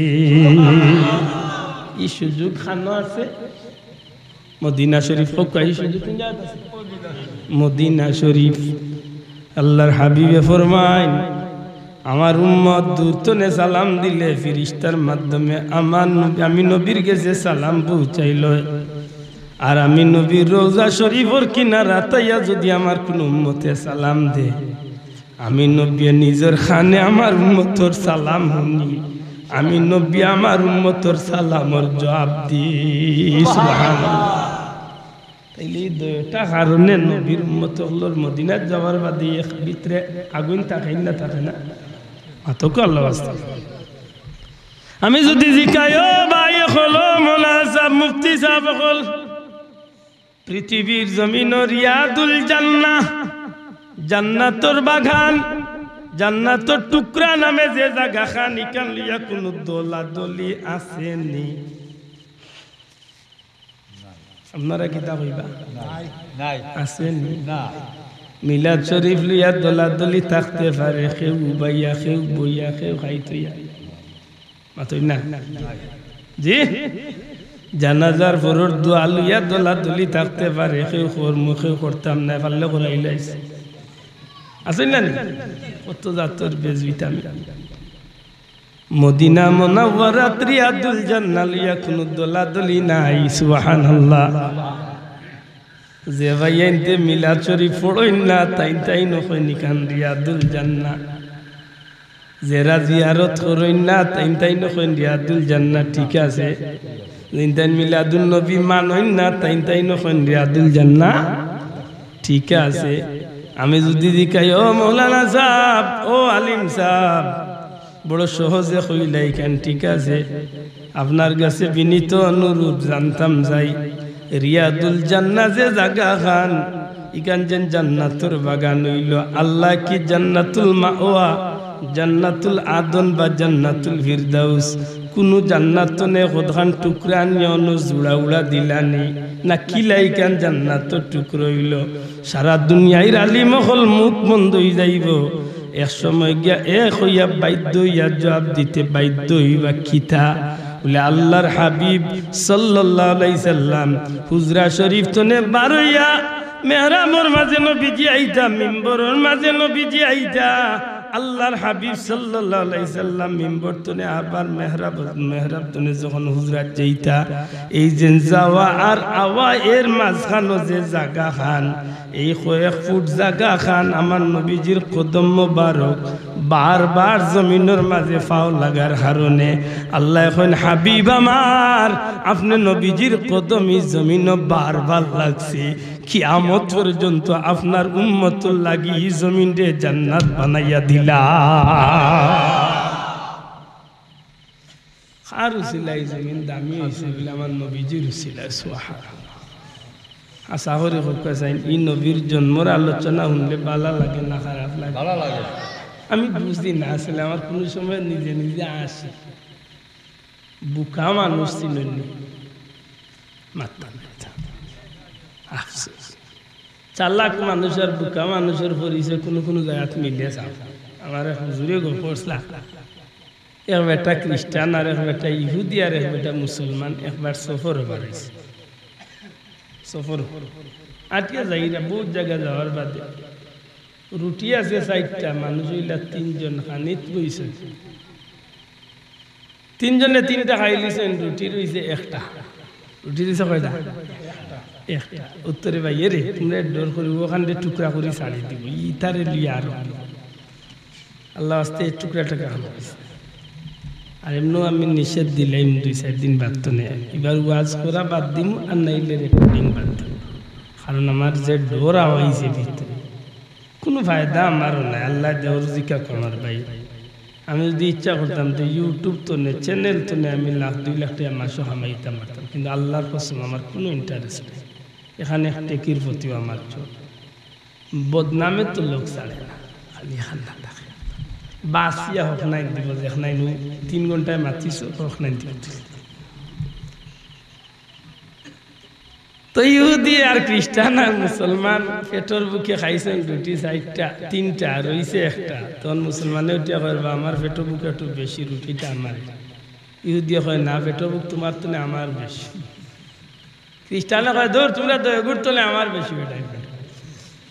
ই সুযোগ খানো আছে? মদিনা শরীফ। কউক্কা, ই সুযোগ কুন জাগাত আছে? মদিনা শরীফ। আল্লাহর হাবিবে ফরমাইন, আমার উম্মত দূর তনে সালাম দিলে ফিরিস্তার মাধ্যমে আমার নবী, আমি নবীর গেছে সালাম পৌঁছাইল। আর আমি নবীর রওজা শরীফর কিনারাত আইয়া যদি আমার কুনু উম্মতে সালাম দে, আমি নবীয়ে নিজর কানে আমার উম্মতর সালাম হুনি, আমি নবীয়ে আমার উম্মতর সালামর জুয়াব দি। সুবহানাল্লাহ। তাইলে ই দুইটা কারণে নবীর উম্মত অকলর মদিনাত যাওয়ার বাদে এক ভিতরে আগুইন থাকে না, থাকে না? মাতউক্কা আল্লাহ ওয়াস্তে। আমি যদি জিকাই, ও ভাই অকল, ও মৌলানা সাব, মুফতি সাব অকল, পৃথিবীর জমিনো রিয়াদুল জান্নাহ, জান্নাতর বাগান, জান্নাতর টুকরা নামে যে জাগাখান, ইখান লইয়া কুনু দলাদলি আছে নি? আপনারা কিতা কইবা? নাই। আছে নি? না। মিলাদ শরীফ লইয়া দলাদলি থাকতে পারে, কেউ উবাইয়া, কেউ বইয়া, কেউ খাইতইয়া। মাতইন না? জি? জানাজার পরর দোয়া লইয়া দলাদলি থাকতে পারে, কেউ করমু, কেউ করতাম না, পারলে করাইলাইছে। আছে না নি? কত জাতর বেজ ভিটামিন। মদিনা মুনাওয়ারাত রিয়াদুল জান্নাহ লইয়া কুনু দলাদলি নাই। সুবহানাল্লাহ। যে ভাইয়াইন্তে মিলাদ শরীফ পড়ইন না, তাইন তাইন অকইন ইখান রিয়াদুল জান্নাহ। যেরা জিয়ারত করইন না, তাইন তাইন অকইন রিয়াদুল জান্নাহ, ঠিক আছে। যেইন তাইন মিলাদুন নবী মানইন না, তাইন তাইন অকইন রিয়াদুল জান্নাহ, ঠিক আছে। আমি যদি জিকাই, ও মৌলানা সাব, ও আলিম সাব, বড় সহজে কইলা ইখান, ঠিক আছে। আপনার গেছে বিনীত অনুরোধ, জানতাম চাই, রিয়াদুল জান্নাহ যে জাগাখান, ইখান যেন জান্নাতর বাগান অইলো। আল্লাহ কি জান্নাতুল মাওয়া, জান্নাতুল আদন বা জান্নাতুল ফিরদাউস, কুনু জান্নাত তনে কতখান টুকরা আনিয়া অনো জুড়া উড়া দিলানি? না কিলা ইখান জান্নাতর টুকরা অইলো? সারা দুনিয়ার আলিম অকল মুখ বন্ধ অই যাইবো। এক সময় গিয়া এক অইয়া বাধ্য অইয়া জুয়াব দিতে বাধ্য অইবা, কিতা? বলে, আল্লাহর হাবিব সাল্লাল্লাহু আলাইহি সাল্লাম হুজরা শরীফ তনে বারইয়া মেহরাবর মাঝে নবীজি আইতা, মিম্বরর মাঝে নবীজি আইতা। আল্লাহর হাবিব সাল্লাল্লাহু আলাইহি সাল্লাম মিম্বর তনে আবার মেহরাব, মেহরাব তনে যখন হুজরাত যাইতা, এই যে যাওয়া আর আওয়া এর মাঝখানো যে জাগাখান, এই কয়েক ফুট জাগাখান আমার নবীজির কদম মোবারক বারবার জমিনর মাঝে পাও লাগার কারণে আল্লায় কইন, "হাবিব আমার, আপনে নবীজির কদম ই জমিনো বারবার লাগছে, কিয়ামত পর্যন্ত আপনার উম্মতর লাগি ই জমিনরে জান্নাত বানাইয়া দিলা।" কার উছিলা ই জমিন দামি অইছে? বলে, "আমার নবীজির উছিলা।" সুবহানাল্লাহ। আশা করি কউক্কা চাইন, ই নবীর জন্মর আলোচনা হুনলে ভালা লাগে না খারাপ লাগে? ভালা লাগে। আমি বুঝি না আসলে, আমার কুনু সময় নিজে নিজে আসি। বুকা মানুষ চিনইন নি? মাত্তা নাই। আফসোস। চালাক মানুষ আর বুকা মানুষর পরিচয় কুনু কুনু জাগাত মিলে যাও। আমার এক হুজুরে গপ করছলা। এক বেটা খ্রিস্টান আর এক বেটা ইহুদি আর এক বেটা মুসলমান একবার সফরো বারইছে। সফর আটকে যাইরা বউত জাগা যাওয়ার বাদে রুটি আছে চাইরটা, মানুষ অইলা তিনজন খানিত বইছে। তিনজনে তিনটা খাইলিছইন, রুটি রইছে একটা। রুটি রইছে কয়টা? একটা। উত্তরে, "ভাইয়ে রে, তুমরা ডর করি অখানরে টুকরা করি ছাড়ি দিমু, ইতারে লইয়া আরো।" আল্লার ওয়াস্তে ই টুকরা টুকরা খান অইছে। আর এমনেও আমি নিষেধ দিলাইমু দুই চাইর দিন বাদ থনে। ইবার ওয়াজ করা বাদ দিমু, আর নাইলে রেকর্ডিং বাদ দিমু। কারণ আমার যে ডর আওয়াইছে ভিতরে, কুনু ফায়দা আমারও নাই। আল্লায় দেওর জিকা কমার ভাই। আমি যুদি ইচ্ছা করতাম তে YouTube থনে, channel থনে আমি লাখ দুই লাখ টেকা মাসো কামাইতাম পারতাম। কিন্তু আল্লার কসম আমার কুনু interest নাই। এখানে এক টেকির প্রতিও আমার চোখ। বদনামে তো লোক ছাড়ে না, খালি খান্না থাকে। বাসিয়া হক নাই দিব, যে হক নাই নু, তিন ঘন্টায় মাতিছো, হক নাই দিব। তো ইহুদি আর খ্রিস্টান আর মুসলমান পেটর ভুকে খাইছইন রুটি চাইরটা, তিনটা, রইছে একটা। তখন মুসলমানে উঠিয়া কয়, "বা, আমার পেটর ভুক একটু বেশি, রুটিটা আমার।" ইহুদিয়ে কয়, "না, পেটর ভুক তুমার থনে আমার বেশি।" খ্রিস্টানে কয়, "দূর, তুমরা তো এগুর থনে আমার বেশি বেটায়।"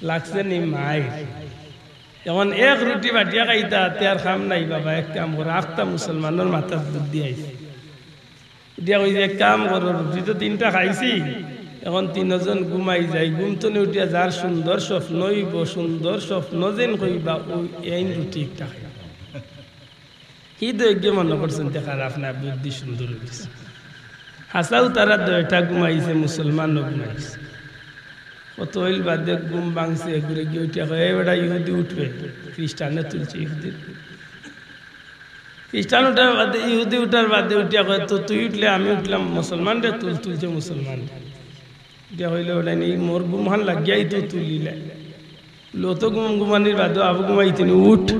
লাগছে নি মাইর। এখন এক রুটি বাটিয়া খাইতা, তে আর কাম নাই বাবা, এক কাম করো, আখতা মুসলমানর মাথাত বুদ্ধি আইছে। দিয়া কইছে, "এক কাম করো, রুটি তো তিনটা খাইছি, এখন তিনজন ঘুমাই যাই, ঘুম থনে উঠিয়া যার সুন্দর স্বপ্ন অইবো, সুন্দর স্বপ্ন যেইন কইবা, অউ এইন রুটি একটা খাই।" হি দুইগিয়ে মনো করছইন তে খারাপ না, বুদ্ধি সুন্দর অইছে। হাছাউ তারা দুইটা ঘুমাইছে, মুসলমানও ঘুমাইছে। কত অইল বাদে ঘুম ভাঙছে, ঘুরে গিয়া উঠিয়া কয়, "এই বেটা, ইহুদি উঠবে।" খ্রিস্টানে তুলছে ইহুদি। খ্রিস্টান উঠার বাদে, ইহুদি উঠার বাদে উঠিয়া কয়, "তো তুই উঠলে আমি উঠলাম, মুসলমানরে তুল।" তুলছে মুসলমানরে। উঠিয়া কইলো, "বেটা, নি মোর ঘুমখান লাগিয়াউ তো তুলিলে।" লো তো ঘুম ঘুমানির বাদে আবু ঘুমাইতে নি, "উঠ,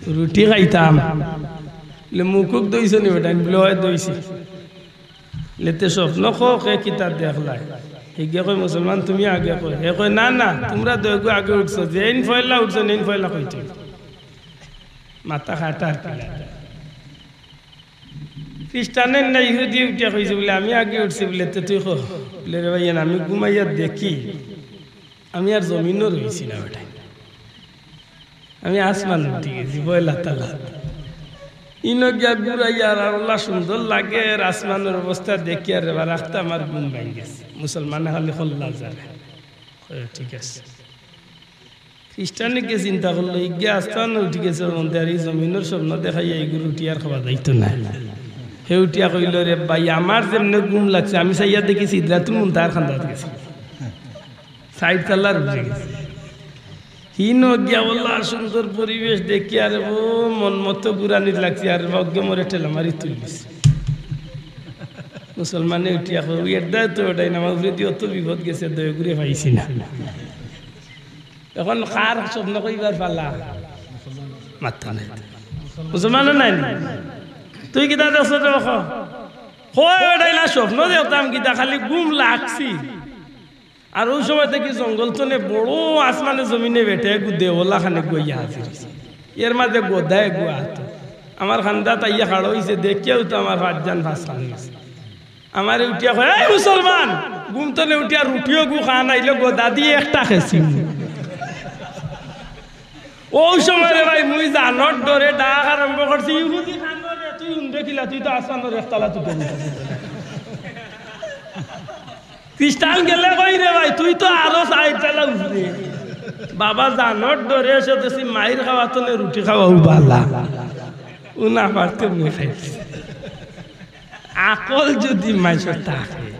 রুটি খাইতাম।" বলে, "মুখ-উখ ধইছো নি বেটা?" বলে, "অয় ধইছি।" বলে, "তে স্বপ্ন কও, কে কিতা দেখলায়?" হিগে কয়, "মুসলমান, তুমি আগে কও।" হে কয়, "না, না, তুমরা দুইগু আগে উঠছো, যেইন পয়লা উঠছো, এইন পয়লা কইতে।" মাথা খাটা আর কি লাগে। খ্রিস্টানে না ইহুদি উঠিয়া কইছে বলে, "আমি আগে উঠছি" বলে, "তে তুই ক।" বলে, "রে ভাই, আমি ঘুমাইয়া দেখি, আমি আর জমিনো রইছি না বেটায়, আমি আসমানো উঠি গেছি পয়লা তালাত।" ইনো গিয়া ঘুরাইয়া আর আল্লাহ সুন্দর লাগে, আর আসমানর অবস্থা দেখি আর রে বা রাখতে আমার ঘুম ভাঙি গেছে। মুসলমানে খালি কল্লা জানে। কয়, "ঠিক আছে।" খ্রিস্টানে গিয়া চিন্তা করলো, "ইগে আসমানো উঠি গেছে, মনতে আর ই জমিনর স্বপ্ন দেখাইয়া ইগুর রুটি আর খাওয়া যাইতো না।" হে উঠিয়া কইলো, "রে ভাই, আমার যেমনে ঘুম লাগছে, আমি চাইয়া দেখি সিদরাতুল মুনতাহার কান্দাত গেছি, চাইর তালার উপরে গেছি।" হিনো গিয়া বললা, সুন্দর পরিবেশ দেখি, আরে ও মন মতো ঘুরানির লাগছে, আর অগ্গে মোরে ঠেলা মারি তুলিছে। মুসলমানে উঠিয়া কয়, "ওই এর দায় তো ওটাই না, আমার উপরে দিয়ে অত বিপদ গেছে, দয়া করে পাইছি না।" এখন কার স্বপ্ন কইবার পালা? মাত্তা নাই। মুসলমানও নাই নি? তুই কিতা দেখছস রে বাবা? কয়, "ওটাই না, স্বপ্ন দেখতাম কিতা, খালি ঘুম লাগছি।" আর অউ সময় দেখি জঙ্গল থনে বড় আসমানে জমিনে বেটায় গু দেওলা খানে গইয়া হাজির অইছে। এর মাঝে গদায় গু আতো। আমার কান্দাত আইয়া খাড়া অইছে, দেখিয়াউ তো আমার পাঁচজান পাঁচ খান অইছে। আমারে উঠিয়া কয়, "এই মুসলমান, ঘুম থনে উঠিয়া রুটিও গু খান আইলো, গদা দি একটা খেছি।" অউ সময় রে ভাই, মুই জানর ডরে ডাক আরম্ভ করছি, "ইহুদি খানর রে, তুই উন্দে কিলা, তুই তো আসমানর একতলা তুই গেলি।" খ্রিস্টান গেলে কই রে ভাই, তুই তো আরো চাইর তালা উপরে। বাবা জানোর ডরে এসে দেশি মাইর খাওয়া তো নে রুটি খাওয়াও বালা। ও না পারতে নে খাইছে। আকল যদি মাইসর থাকে,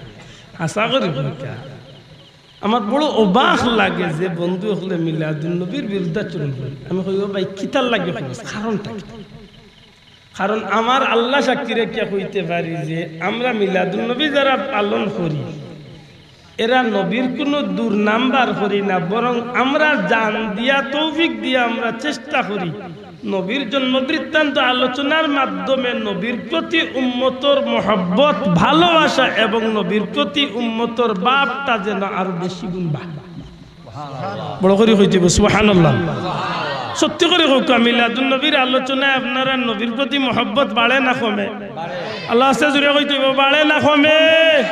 আশা করি কইতা। আমার বড় অবাক লাগে যে বন্ধু হকলে মিলাদুন নবীর বিরুদ্ধাচরণ করে। আমি কই, "ও ভাই, কিতার লাগি কইস? কারণটা কি?" কারণ আমার আল্লাহ সাক্ষী রেখে কইতে পারি যে আমরা মিলাদুন নবী যারা পালন করি, এরা নবীর কোনো দুর্নাম বার করি না, বরং আমরা জান দিয়া, তৌফিক দিয়া আমরা চেষ্টা করি নবীর জন্ম বৃত্তান্ত আলোচনার মাধ্যমে নবীর প্রতি উম্মতর মহব্বত, ভালোবাসা এবং নবীর প্রতি উম্মতর ভাবটা যেন আরো বেশি গুণ বাড়ে। বড় করি কইতে হইব, সুবহানাল্লাহ। সত্যি করি কউক্কা, মিলাদুন নবীর আলোচনায় আপনারা নবীর প্রতি মহব্বত বাড়ে না কমে? আল্লাহ আস্তে জুরে কইতে হইব, বাড়ে না কমে?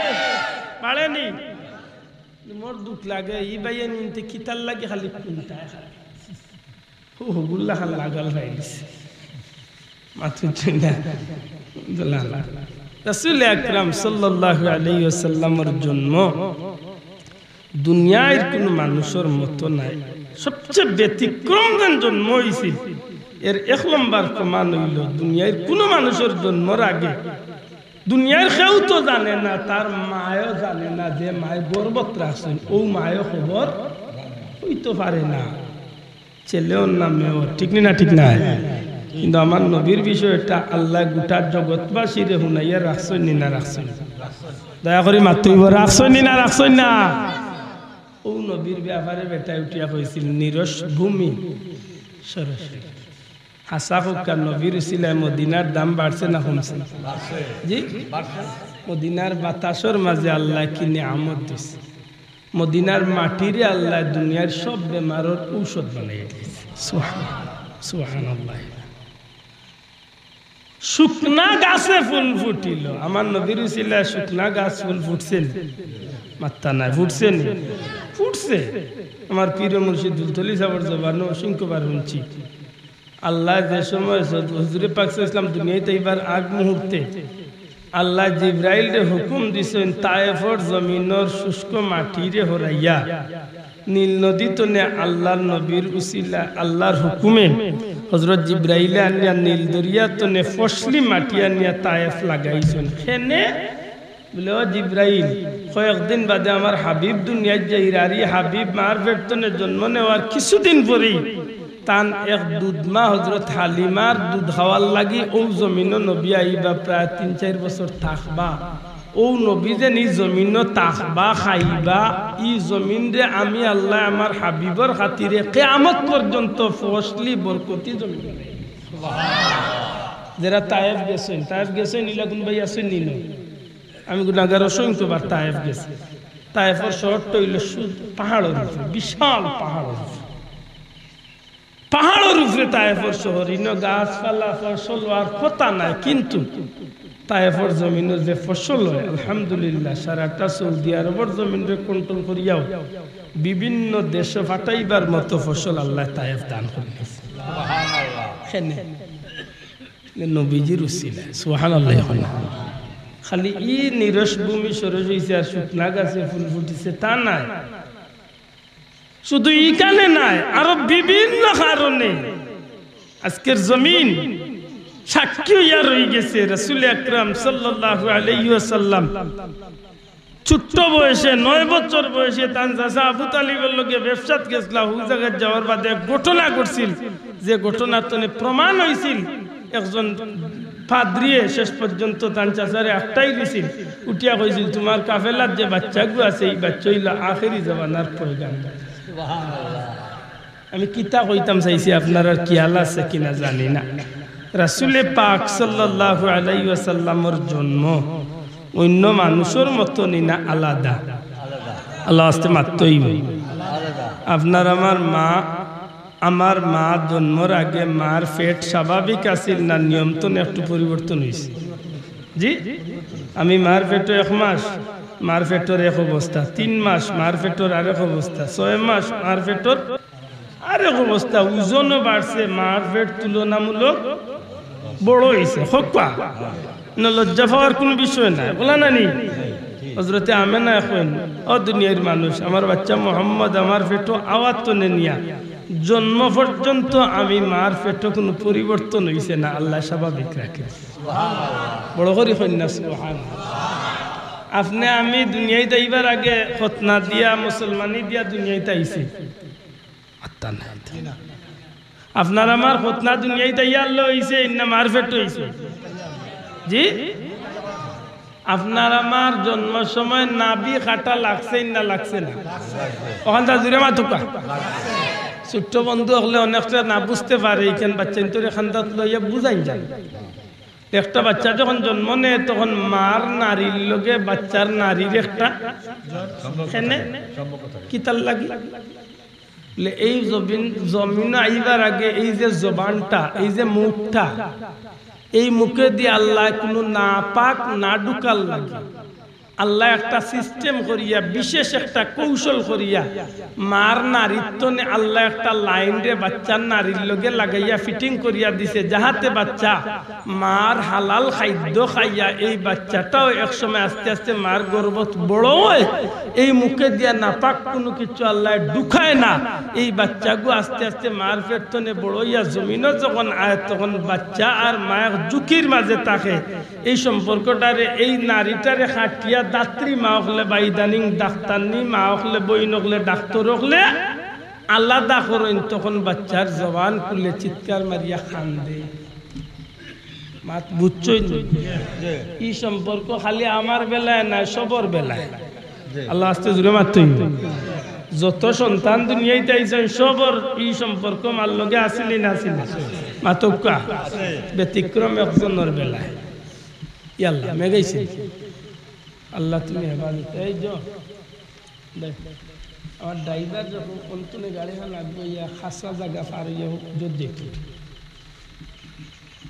বাড়ে নি? মোর দুখ লাগে, ই ভাইয়ে নিনতে কিতার লাগি খালি কুন্তা। ও, হুগুল্লা খান লাগাল পাইলিছে। মাতুন চাই না। রাসূল আকরাম সাল্লাল্লাহু আলাইহি ওয়াসাল্লামর জন্ম দুনিয়ার কোনো মানুষর মতো নাই। সবচেয়ে ব্যতিক্রম যেন জন্ম হইছিল। এর এক নম্বর প্রমাণ হইল, দুনিয়ার কোনো মানুষর জন্মর আগে দুনিয়ার কেউ তো জানে না, তার মায়ও জানে না যে মায় গর্ভত রাখছেন, ও মায়ও খবর হইতে পারে না। ছেলেও না মেয়েও, ঠিক নি না? ঠিক না? কিন্তু আমার নবীর বিষয়টা আল্লাহ গোটা জগৎবাসীরে হুনাইয়া রাখছইন নি না রাখছইন? দয়া করি মাতইব, রাখছইন নি না রাখছইন না? ও নবীর ব্যাপারে বেটায় উঠিয়া কইছিল, "নিরস ভূমি সরস।" হাছা কউক্কা, নবীর উসিলায় মদিনার দাম বাড়ছে না কমছে? জি? মদিনার বাতাসর মাঝে আল্লাহ কি নিয়ামত দিছে। মদিনার মাটিরে আল্লাহ দুনিয়ার সব বেমারর ঔষধ বানাইয়া দিছে। সুবহান-, সুবহানাল্লাহ। শুকনা গাছে ফুল ফুটিল। আমার নবীর উসিলায় শুকনা গাছ ফুল ফুটছে নি? মাত্তা নাই, ফুটছে নি? ফুটছে। আমার পীর মুর্শিদ ফুলতলি সাহেবর জবানো অসংখ্যবার শুনছি। আল্লাহ যে সময় হুজুরে পাক সাল্লাল্লাহু আলাইহি ওয়াসাল্লাম দুনিয়াত আইবার আগ মুহূর্তে আল্লাহ জিব্রাইলরে হুকুম দিছেন, তায়েফর জমিনর শুষ্ক মাটিরে হরাইয়া নীল নদী তনে আল্লাহর নবীর উসিলা, আল্লাহর হুকুমে হযরত জিব্রাইলে আনিয়া নীল দরিয়া তনে ফসলি মাটি আনিয়া তায়েফ লাগাইছেন। কেনে বুলে, "ও জিব্রাইল, কয়েকদিন বাদে আমার হাবিব দুনিয়াত যাইরা, আর ই হাবিব মার পেট তনে জন্ম নেওয়ার কিছুদিন পরেই তান এক দুধ মা হযরত হালিমার দুধ খাওয়ার লাগি ও জমিনো নবী আইবা, প্রায় তিন চাইর বছর থাকবা। ও নবী যেন ই জমিনো থাকবা, খাইবা, ই জমিনরে আমি আল্লাহ আমার হাবিবর খাতিরে কিয়ামত পর্যন্ত ফসলি বরকতি জমিন।" যেরা তায়েফ গেছেন, তায়েফ গেছেন, ইলা কোন ভাই আছেন নি না? আমি গুনাগার, অসংখ্যবার তায়েফ গেছি। তায়েফর শহরটা অইল শুধু পাহাড়র উপরে, বিশাল পাহাড়র উপরে। পাহাড়র উপরে তায়েফর শহর, ইনো গাছপালা, ফসল আর কথা নাই, কিন্তু তায়েফর জমিনো যে ফসল হয়, আলহামদুলিল্লাহ, সারাটা সৌদি আরবর জমিনরে control করিয়াও বিভিন্ন দেশো ফাটাইবার মতো ফসল আল্লাহ তায়েফ দান করি দিছে। কেনে? নবীজির উসিলায়, সুবহানাল্লাহ। এখন খালি ই নিরস ভূমি সরস হইছে আর শুকনা গাছে ফুল ফুটিছে, তা নায়। শুধু ইখানে নায়, আরো বিভিন্ন কারণে আজকের জমিন সাক্ষী হইয়া রই গেছে। রাসূল আকরাম সাল্লাল্লাহু আলাইহি ওয়াসাল্লাম ছোট্ট বয়সে, নয় বছর বয়সে, তান চাচা আবু তালিবর লগে ব্যবসাত গেছলা, হউ জাগাত যাওয়ার বাদে এক ঘটনা ঘটছিল, যে ঘটনার তনে প্রমাণ হইছিল, একজন পাদ্রিয়ে শেষ পর্যন্ত তান চাচারে আটকাই দিছিল, উঠিয়া কইছিল, "তোমার কাফেলাত যে বাচ্চাগু আছে, ই বাচ্চা অইল আখেরি জমানার পয়গাম্বর।" আমি কিতা কইতাম চাইছি, আপনারার খিয়াল আছে কিনা জানি না। রাসূলে পাক সাল্লাল্লাহু আলাইহি ওয়াসাল্লামর জন্ম অন্য মানুষর মতো নি না, আলাদা? আল্লাহ আস্তে মাতইন। আপনার আমার মা, আমার মা জন্মর আগে মার পেট স্বাভাবিক আছিল না, নিয়ম তনে একটু পরিবর্তন হইছে? জি, আমি মার পেটো এক মাস, মার পেটর এক অবস্থা, তিন মাস, মার পেটর আরেক অবস্থা, ছয় মাস, মার পেটর আরেক অবস্থা, ওজনও বাড়ছে, মার পেট তুলনামূলক বড় হইছে। হক্কা না, লজ্জা পাওয়ার কোনো বিষয় নাই, বলা না নি? হজরতে আমেনায় কইন, "ও দুনিয়ার মানুষ, আমার বাচ্চা মোহাম্মদ আমার পেটো আওয়ার তনে নিয়া জন্ম পর্যন্ত আমি মার পেটো কুনু পরিবর্তন অইছে না, আল্লায় স্বাভাবিক রাখে।" বড় করি কইন না, সুবহানাল্লাহ। আপনে আমি দুনিয়াইত আইবার আগে খতনা দিয়া, মুসলমানি দিয়া দুনিয়াইত আইছি। আত্মা নাই। আপনার আমার খতনা দুনিয়াইত আইয়া আল্লাহ অইছে, ইন্না মার পেটো অইছে। জি? আপনার আমার জন্মর সময় নাভি কাটা লাগছে, ইন্না লাগছে না? অখানতা জুরে মাতুক্কা। ছোট্ট বন্ধু অকলে অনেকটা না বুঝতে পারে, ইখান বাচ্চাইন্তরে কান্দাত লইয়া বুঝাইন যান। একটা বাচ্চা যখন জন্ম নেয়, তখন মার নাড়ির লগে বাচ্চার নাড়ির একটা কেনে? কিতার লাগি? বলে, এই জমিন, জমিন আইবার আগে এই যে জবানটা, এই যে মুখটা, এই মুখে দিয়া আল্লায় কুনু নাপাক না ঢুকার লাগি আল্লায় একটা system করিয়া, বিশেষ একটা কৌশল করিয়া, মার নাড়ির তনে আল্লায় একটা line রে বাচ্চার নাড়ির লগে লাগাইয়া fitting করিয়া দিছে, যাহাতে বাচ্চা মার হালাল খাদ্য খাইয়া এই বাচ্চাটাও এক সময় আস্তে আস্তে মার গর্ভত বড় হয়। এই মুখে দিয়া নাপাক কুনু কিছু আল্লায় ঢুকায় না। এই বাচ্চাগু আস্তে আস্তে মার পেট তনে বড় অইয়া জমিনো যখন আয়, তখন বাচ্চা আর মা এক ঝুঁকির মাঝে থাকে। এই সম্পর্কটারে, এই নাড়িটারে কাটিয়া দাত্রী মা অকলে বা ইদানিং ডাক্তারনি মা অকলে, বইন অকলে, ডাক্তর অকলে আলাদা করইন, তখন বাচ্চার জবান খুলে চিৎকার মারিয়া কান্দে। মাত বুঝছইন নি? ই সম্পর্ক খালি আমার বেলায় নায়, সবর বেলায়। আল্লাহ আস্তে জুরে মাতইন। যত সন্তান দুনিয়াইত আইছইন, সবর ই সম্পর্ক মার লগে আছিল নি না আছিল না? মাতুক্কা। ব্যতিক্রম একজনর বেলায়। ইয়াল্লা, মেঘ আইছে। আল্লাহ তুমি হেফাজত। এই যে, দেখ, আমার driver যখন অন্তনে গাড়িখান লাগবো, ইয়া খাসা জাগা পার অইয়া হোক, জোর দেখি।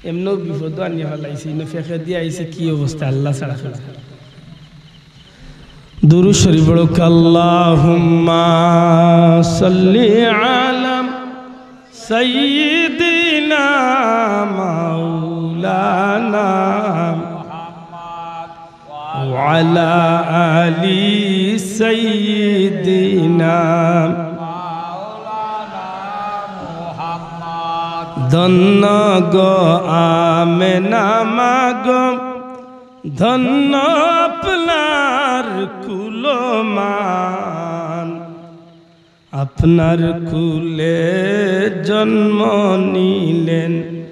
এমনেও বিপদ আনিয়া ফালাইছে, ইনো ফেকে দিয়া আইছে, কি অবস্থা আল্লাহ ছাড়া কেউ জানে। দুরূদ শরীফ পড়ুক, আল্লাহুম্মা সাল্লি আলা সাইয়্যিদিনা মাওলানা মুহাম্মদ ওয়া আলা আলি সাইয়্যিদিনা। ধন্য গো আমেনা মা গো, ধন্য আপনার কুলমান। আপনার কুলে জন্ম নিলেন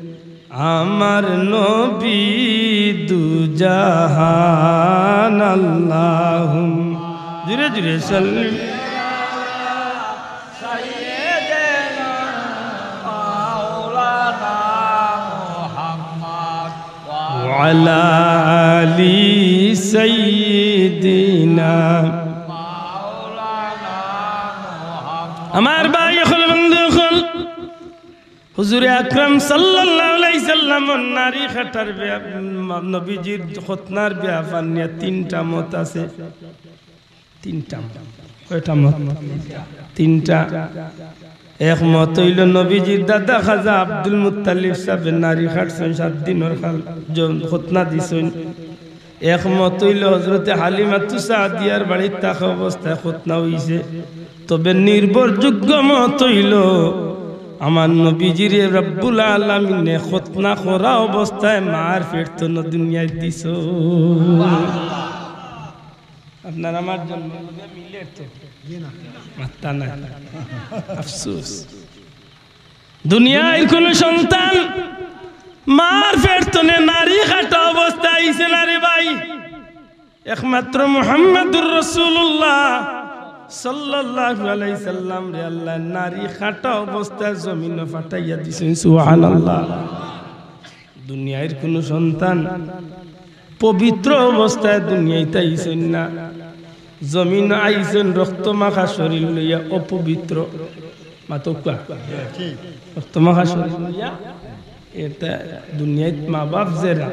আমার নবী দুজাহান। আল্লাহুম্মা, জুরে জুরে সাল্লি। ওয়ালা আলি সাইয়্যিদিনা। আমার ভাই অকল, বন্ধু অকল, হুজুরে আকরাম সাল্লাল্লাহু আলাইহি সাল্লামর নাড়ি কাটার ব্যাপ-, নবীজির খতনার ব্যাপার নিয়া তিনটা মত আছে। তিনটা। কয়টা মত? তিনটা। এক মত অইলো নবীজির দাদা খাজা আব্দুল মুত্তালিব সাবে নাড়ি কাটছইন, সাত দিনর কাল জ-, খতনা দিছইন। এক মত অইলো হজরতে হালিমাতু সাদিয়ার বাড়িত থাকা অবস্থায় খতনা অইছে। তবে নির্ভরযোগ্য মত অইলো আমার নবীজিরে রব্বুল আলামিনে খতনা করা অবস্থায় মার পেট তনে দুনিয়াত দিছইন। আপনার আমার জন্ম মিলে তো? মাত্তা নাই। আফসোস। দুনিয়ার কোন সন্তান মার পেট তনে নাড়ি কাটা অবস্থায় আইছে না রে ভাই। একমাত্র মুহাম্মাদুর রাসূলুল্লাহ সাল্লাল্লাহু আলাইহি সাল্লামরে আল্লায় নাড়ি কাটা অবস্থায় জমিনো পাঠাইয়া দিছইন। সুবহানাল্লাহ। দুনিয়ার কোন সন্তান পবিত্র অবস্থায় দুনিয়াইত আইছইন না, জমিনো আইছইন রক্ত মাখা শরীর লইয়া অপবিত্র। মাতউক্কা। রক্ত মাখা শরীর লইয়া। এটা দুনিয়াইত মা বাপ যেরা,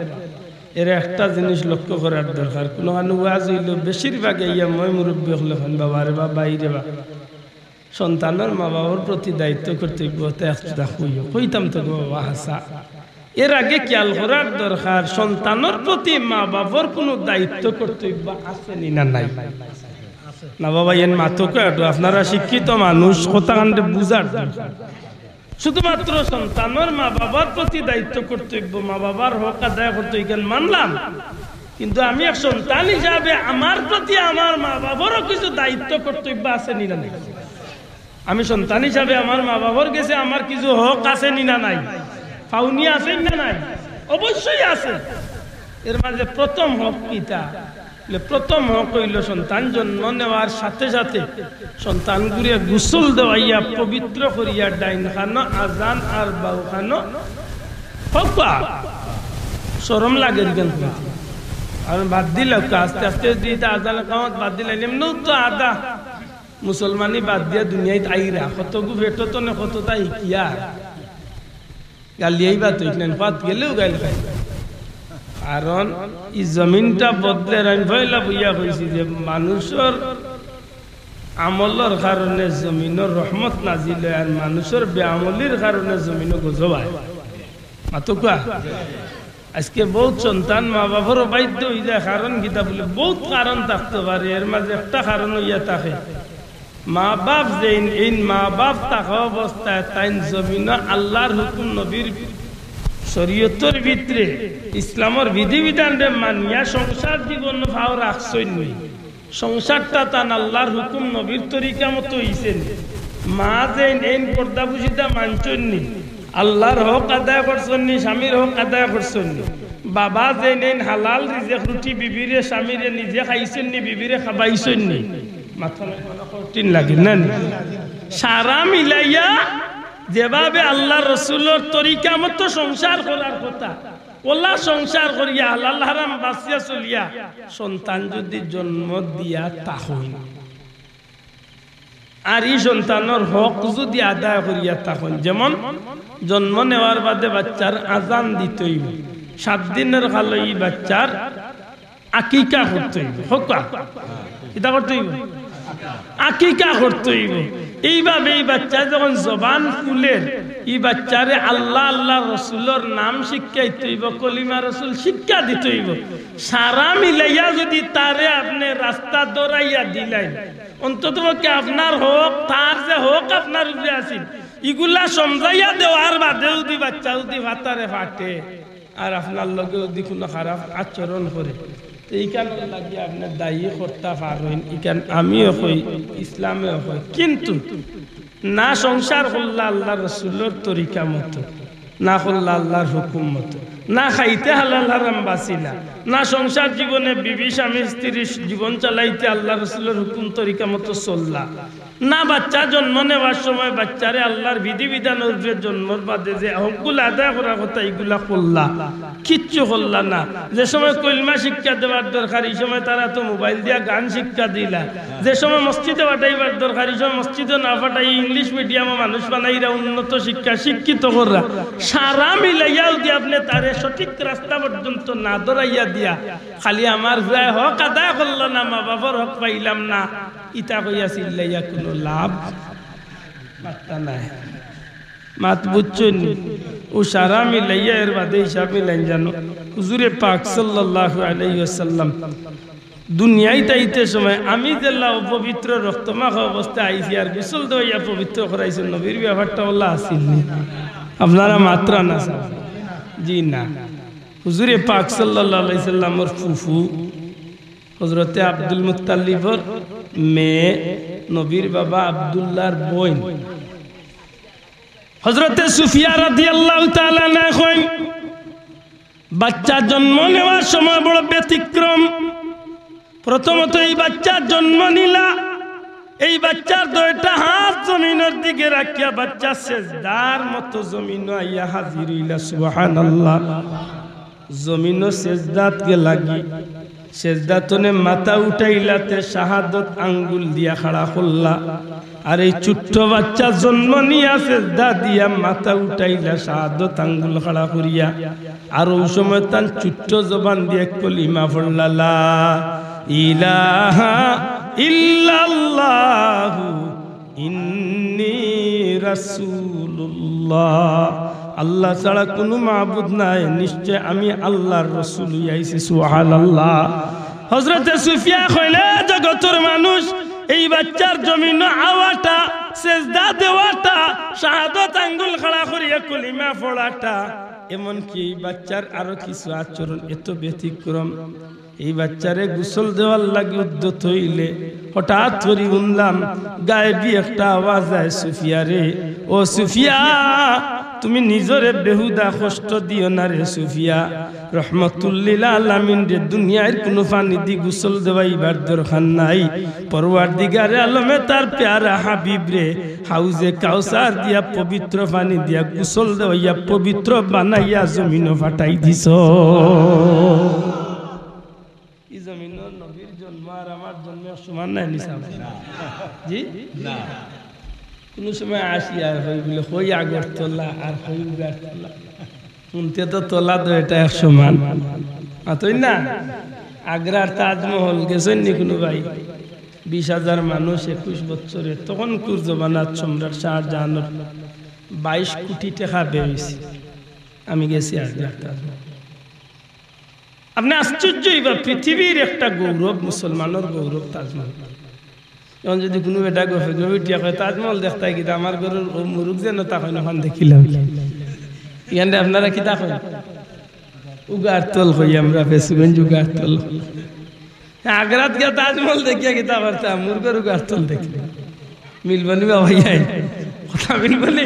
এরা একটা জিনিস লক্ষ্য করার দরকার। কুনুখানো ওয়াজ অইলো, বেশিরভাগ ইয়া ময় মুরব্বি অকলে কইন, "বাবা রে বা, ভাই রে বা।" সন্তানর মা বাবার প্রতি দায়িত্ব কর্তব্য, তে একটা কইও। কইতাম তো গো বাবা, হাছা। এর আগে খেয়াল করার দরকার, সন্তানর প্রতি মা বাবার কোনো দায়িত্ব কর্তব্য আছে নি না নাই? না বাবা, এন মাতউক্কা একটু, আপনারা শিক্ষিত মানুষ, কথাখানরে বুঝার দরকার। শুধুমাত্র সন্তানর মা বাবার প্রতি দায়িত্ব কর্তব্য, মা বাবার হক আদায় করতে, ইখান মানলাম, কিন্তু আমি এক সন্তান হিসাবে আমার প্রতি আমার মা বাবারও কিছু দায়িত্ব কর্তব্য আছে নি না নাই? আমি সন্তান হিসাবে আমার মা বাবার গেছে আমার কিছু হক আছে নি না নাই? পাওনি আছে নি না নাই? অবশ্যই আছে। এর মাঝে প্রথম হক কিতা? বলে, প্রথম হক অইলো সন্তান জন্ম নেওয়ার সাথে সাথে সন্তানগুরে গোসল দেওয়াইয়া পবিত্র করিয়া ডাইন খানো আজান আর বাউ খানো হকবা। শরম লাগে নি কেন? আর বাদ দিলাউক্কা, আস্তে আস্তে যদি ইতা আজান একামত বাদ দিলাইন, এমনেও তো আদা মুসলমানি বাদ দিয়া দুনিয়াত আইরা, কতগু পেটো তনে কততা হিকিয়া গালিয়াইবা তো, ইখান পাত গেলেও গাইল খাই। কারণ ই জমিনটা বদলের, আমি পয়লা বইয়া কইছি যে মানুষর আমলর কারণে জমিনর রহমত নাজিল অয়, আর মানুষর বেআমলির কারণে জমিনো গজব আয়। মাতউক্কা। আজকে বউত সন্তান মা বাবারও বাধ্য অই যায়, কারণ কিতা বলে, বউত কারণ থাকতো পারে, এর মাঝে একটা কারণ অইয়া থাকে, মা বাপ যেইন, এইন মা বাপ থাকা অবস্থায় তাইন জমিনো আল্লার হুকুম, নবীর শরীয়তর ভিতরে ইসলামর বিধিবিধানরে মানিয়া সংসার জীবনো পাও রাখছইন নি। সংসারটা তান আল্লার হুকুম, নবীর তরিকা মতো অইছে নি। মা যেইন এইন পর্দা পুশিদা মানছইন নি, আল্লার হক আদায় করছইন নি, স্বামীর হক আদায় করছইন নি। বাবা যেইন এইন হালাল রিজেক রুটি বিবিরে, স্বামীরে নিজে খাইছইন নি, বিবিরে খাবাইছইন নি। মাতখান কঠিন লাগে না নি? সারা মিলাইয়া যেভাবে আল্লার রসুলর তরিকা মতো সংসার করার কথা, অলা সংসার করিয়া হালাল হারাম বাছিয়া চলিয়া সন্তান যদি জন্ম দিয়া থাকইন, আর ই সন্তানর হক যদি আদায় করিয়া থাকইন, যেমন জন্ম নেওয়ার বাদে বাচ্চার আজান দিতে অইবো, সাত দিনর কালো ই বাচ্চার আকিকা করতে অইবো, হকবা, কিতা করতে অইবো? আকিকা করতে অইবো। এইভাবে ই বাচ্চা যখন জবান খুলের, ই বাচ্চারে আল্লা, আল্লা রসুলর নাম শিক্ষা দিতে অইবো, কলিমা রসুল শিক্ষা দিতে অইবো। সারা মিলাইয়া যদি তারে আপনে রাস্তা ধরাইয়া দিলাইন, অন্তত পক্ষে আপনার হক, তার যে হক আপনার উপরে আছিল, ইগুলা সমঝাইয়া দেওয়ার বাদে যদি বাচ্চা যদি ফাতারে ফাটে, আর আপনার লগে যদি কুনু খারাপ আচরণ করে, তে ইখানর লাগি আপনে দায়ী করতা পারইন, ইখান আমিও কই, ইসলামেও কয়। কিন্তু না সংসার করলা আল্লার রসুলর তরিকা মতো, না করলা আল্লার হুকুম মতো, না খাইতে হালাল হারাম বাছিলা, না সংসার জীবনে বিবি স্বামী স্ত্রীর জীবন চালাইতে আল্লার রসুলর হুকুম তরিকা মতো চললা, না বাচ্চা জন্ম নেওয়ার সময় বাচ্চারে আল্লার বিধিবিধান অনুযায়ী জন্মর বাদে যে হকগুলা আদায় করার কথা, ইগুলা করলা, কিচ্ছু করলা না। যে সময় কলমা শিক্ষা দেওয়ার দরকার, ই সময় তারা তো মোবাইল দিয়া গান শিক্ষা দিলা। যে সময় মসজিদে পাঠাইবার দরকার, ই সময় মসজিদে না পাঠাই, ইংলিশ মিডিয়ামে মানুষ বানাইরা, উন্নত শিক্ষা শিক্ষিত কররা। সারা মিলাইয়া যদি আপনে তারে সঠিক রাস্তা পর্যন্ত না ধরাইয়া দিয়া, খালি আমার ফুয়ায় হক আদায় করলো না, মা বাবার হক পাইলাম না, ইতা কইয়া চিল্লাইয়া কুনু লাভ মাত্তা নাই। মাত বুঝছইন নি? অউ সারা মিলাইয়া এর বাদে হিসাব মিলাইন জানো। হুজুরে পাক সাল্লাল্লাহু আলাইহি ওয়াসাল্লাম দুনিয়াইত আইতে সময় আমি যেলা অপবিত্র রক্তমাখা অবস্থায় আইছি আর গোসল দেওয়াইয়া পবিত্র করাইছইন, নবীর ব্যাপারটা অলা আছিল নি? আপনারা মাতরা না চাইন। জি না। হুজুরে পাক সাল্লাল্লাহু আলাইহি সাল্লামর ফুফু হজরতে আব্দুল মুত্তালিবর মেয়ে, নবীর বাবা আব্দুল্লাহর বইন। হজরতে সুফিয়া রাদিয়াল্লাহু তাআলা আনহা কইন, বাচ্চা জন্ম নেওয়ার সময় বড় ব্যতিক্রম। প্রথমত এই বাচ্চা জন্ম নিলা, এই বাচ্চার দুইটা হাত জমিনর দিকে রাখিয়া বাচ্চা সেজদার মতো জমিনো আইয়া হাজির অইলা। সুবহানাল্লাহ। জমিনো সেজদাত গেলাগি, সেজদাতনে মাথা উঠাইলাতে শাহাদত আঙ্গুল দিয়া খাড়া করলা। আর এই ছোট্ট বাচ্চা জন্ম নিয়া সেজদা দিয়া মাথা উঠাইলা শাহাদত আঙ্গুল খাড়া করিয়া। আর অউ সময় তান ছোট্ট জবান দিয়া কলিমা পড়লা, লা ইলাহা ইল্লাল্লাহু ইন্নী রাসূলুল্লাহ। আল্লাহ ছাড়া কুনু মাবুদ নাই, নিশ্চয় আমি আল্লাহর রসুল অইয়া আইছি। সুবহানাল্লাহ। হযরতে সুফিয়া কইলে, "জগতর মানুষ, এই বাচ্চার জমিনো আওয়াটা, সেজদা দেওয়াটা, শাহাদত আঙ্গুল খাড়া করিয়া কলিমা পড়াটা, এমনকি এই বাচ্চার আরো কিছু আচরণ এত ব্যতিক্রম।" এই বাচ্চারে গোসল দেওয়ার লাগি উদ্যত অইলে হঠাৎ করি হুনলাম গায়েবী একটা আওয়াজ আয়, "সুফিয়া রে, ও সুফিয়া, তুমি নিজরে বেহুদা কষ্ট দিও না রে সুফিয়া। রহমতুল্লিল আলামিনরে দুনিয়ার কুনু পানি দি গোসল দেওয়াইবার দরকার নাই। পরওয়ারদিগারে আলমে তার পেয়ারা হাবিবরে হাউজে কাউসার দিয়া পবিত্র পানি দিয়া গোসল দেওয়াইয়া পবিত্র বানাইয়া জমিনো পাঠাই দিছো।" ই জমিনর নবীর জন্ম আর আমার জন্ম এক সমান নায় নি সাব? জি? না। কুনু সময় আসি আর কই বুলে, কই আগরতলা আর কই উগারতলা। হুনতে তো তলা তো এটা এক সমান। মাতইন না? আগ্রার তাজমহল গেছইন নি কুনু ভাই? বিশ হাজার মানুষ একুশ বছরে, তখনকুর জমানাত সম্রাট শাহজাহানর বাইশ কোটি টেকা ব্যয় অইছে। আমি গেছি আগ্রার তাজমহল। আপনে আশ্চর্য অইবা, পৃথিবীর একটা গৌরব, মুসলমানর গৌরব তাজমহল। এখন যদি কুনু বেটা গফে গফে উঠিয়া কয়, "তাজমহল দেখতায় কিতা, আমার ঘরর অউ মুরুগ যেন তা কয় না, অখান দেখিলাও।" ইয়ানরে আপনারা কিতা কইন? উগারতল কই আমরা, ফেঞ্চুগঞ্জ উগারতল। আগ্রাত গিয়া তাজমহল দেখিয়া কিতা করতাম, মুরগর উগারতল দেখি। মিলবো নি বাবা, ইয়াই কথা মিলবো নি?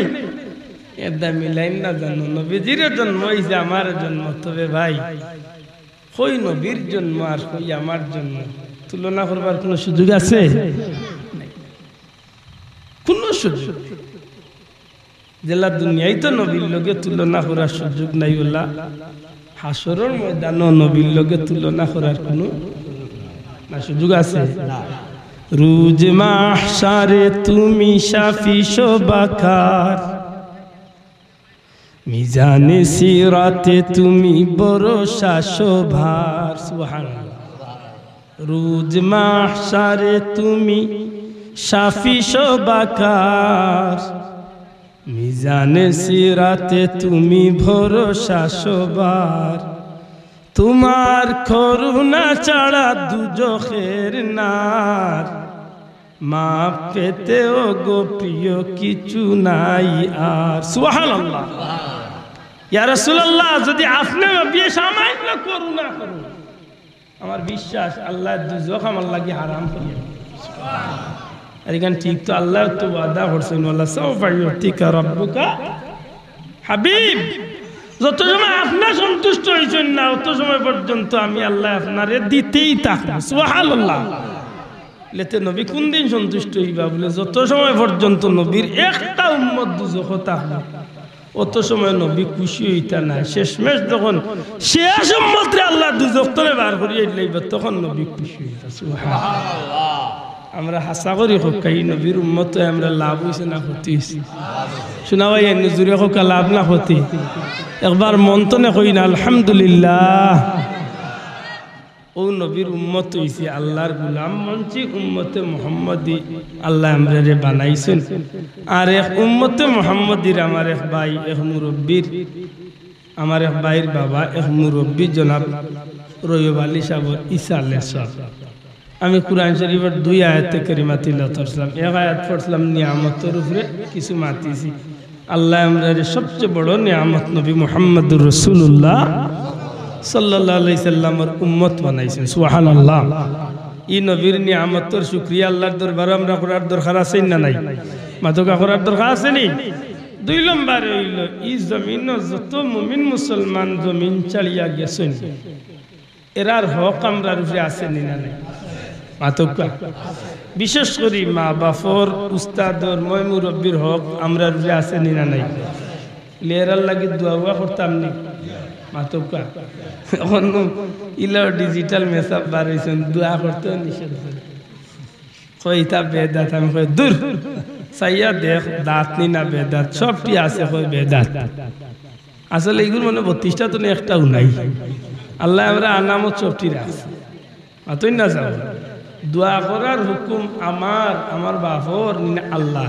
এরদায় মিলাইন না জানো, নবীজির জন্ম অইছে, আমার জন্ম। তবে ভাই, কই নবীর জন্ম আর কই আমার জন্ম, তুলনা করবার কুনু সুযোগ আছে? কুনু সুযোগ নেই। যেলা দুনিয়াইত নবীর লগে তুলনা করার সুযোগ নাই, অলা হাশরর ময়দানো নবীর লগে তুলনা করার কুনু না সুযোগ আছে? না। রোজ মাহশারে তুমি শাফি সবাকার, মিজানে সিরাতে তুমি ভরসা সবার। সুবহানাল্লাহ। রোজ মাহশারে তুমি শাফি সবাকার, মিজানে সিরাতে তুমি ভরসা সবার। তোমার করুণা ছাড়া দুজখের নার, মাফ পেতে ও গো প্রিয় কিছু নাই আর। সুবহানাল্লাহ। ইয়া রাসূলুল্লাহ, যদি আপনে নবী সামান্য করুণা করুন, আমার বিশ্বাস আল্লায় দুজখ আমার লাগি হারাম করিয়া দিবা। আর ইখান ঠিক তো আল্লায় তো ওয়াদা করছইন, "ওয়ালা সাউফা ইউতিকা রাব্বুকা হাবিব।" যত সময় আপনে সন্তুষ্ট অইছইন না, অত সময় পর্যন্ত আমি আল্লায় আপনারে দিতেই থাকমু। সুবহানাল্লাহ। লেতে নবী কুনদিন সন্তুষ্ট অইবা বুলে, যত সময় পর্যন্ত নবীর একটা উম্মত দুজখো থাকবো, অত সময় নবী খুশি অইতা নায়। শেষমেশ যখন শেষ উম্মতরে আল্লায় দুজখ তনে বার করিয়া দিলাইবা, তখন নবী খুশি অইতা। সুবহানাল্লাহ। আমরা হাছা করি কউক্কা, ই নবীর উম্মত অইয়া আমরা লাভ অইছে না ক্ষতি অইছে? শুনা ভাই, এমনে জুরে কউক্কা, লাভ না ক্ষতি? একবার মন তনে কইন না, আলহামদুলিল্লাহ। অউ নবীর উম্মত অইছি, আল্লার গুলাম বনছি, উম্মতে মুহাম্মদী আল্লায় আমরারে বানাইছইন। আর এক উম্মতে মুহাম্মদীর আমার এক ভাই, এক মুরব্বির, আমার এক ভাইর বাবা, এক মুরব্বি জনাব রইয়ব আলী সাবর ইসালে সওয়াব। আমি কুরআন শরিফর দুই আয়াতে কারিমা তিলাওয়াত করছিলাম। এক আয়াত পড়ছিলাম নিয়ামতর উপরে, কিছু মাতিছি। আল্লায় আমরারে সবচে বড় নিয়ামত নবী মুহাম্মদুর রাসূলুল্লাহ সাল্লাল্লাহু আলাইহি সাল্লামর উম্মত বানাইছইন। সুবহানাল্লাহ। ই নবীর নিয়ামতর শুকরিয়া আল্লার দরবারো আমরা করার দরকার আছে না নাই? মাতউক্কা, করার দরকার আছে নি? দুই নম্বরে অইলো, ই জমিনো যত মুমিন মুসলমান জমিন ছাড়িয়া গেছইন, এরার হক আমরার উপরে আছে নি না নাই? মাতউক্কা। বিশেষ করি মা-বাফর, উস্তাদর, ময়-মুরব্বির হক আমরার উপরে আছে নি না নাই? এরার লাগি দোয়া-উয়া করতাম নি? মাতউক্কা। অখন ইলাও digital মেসাব বার অইছইন, দোয়া করতেও নিষেধ করে। কয়, "ইতা বেদাত।" আমি কই, "দূর, চাইয়া দেখ, দাঁত নি না বেদাত, সবটি আছে," কয়, "বেদাত।" আসলে ইগুর মনো বত্রিশটা তো নি, একটাও নাই। আল্লায় আমরার আনামত সবটি রাখছে। মাতইন না যাও। দোয়া করার হুকুম আমার, আমার বাফর, নি না আল্লার?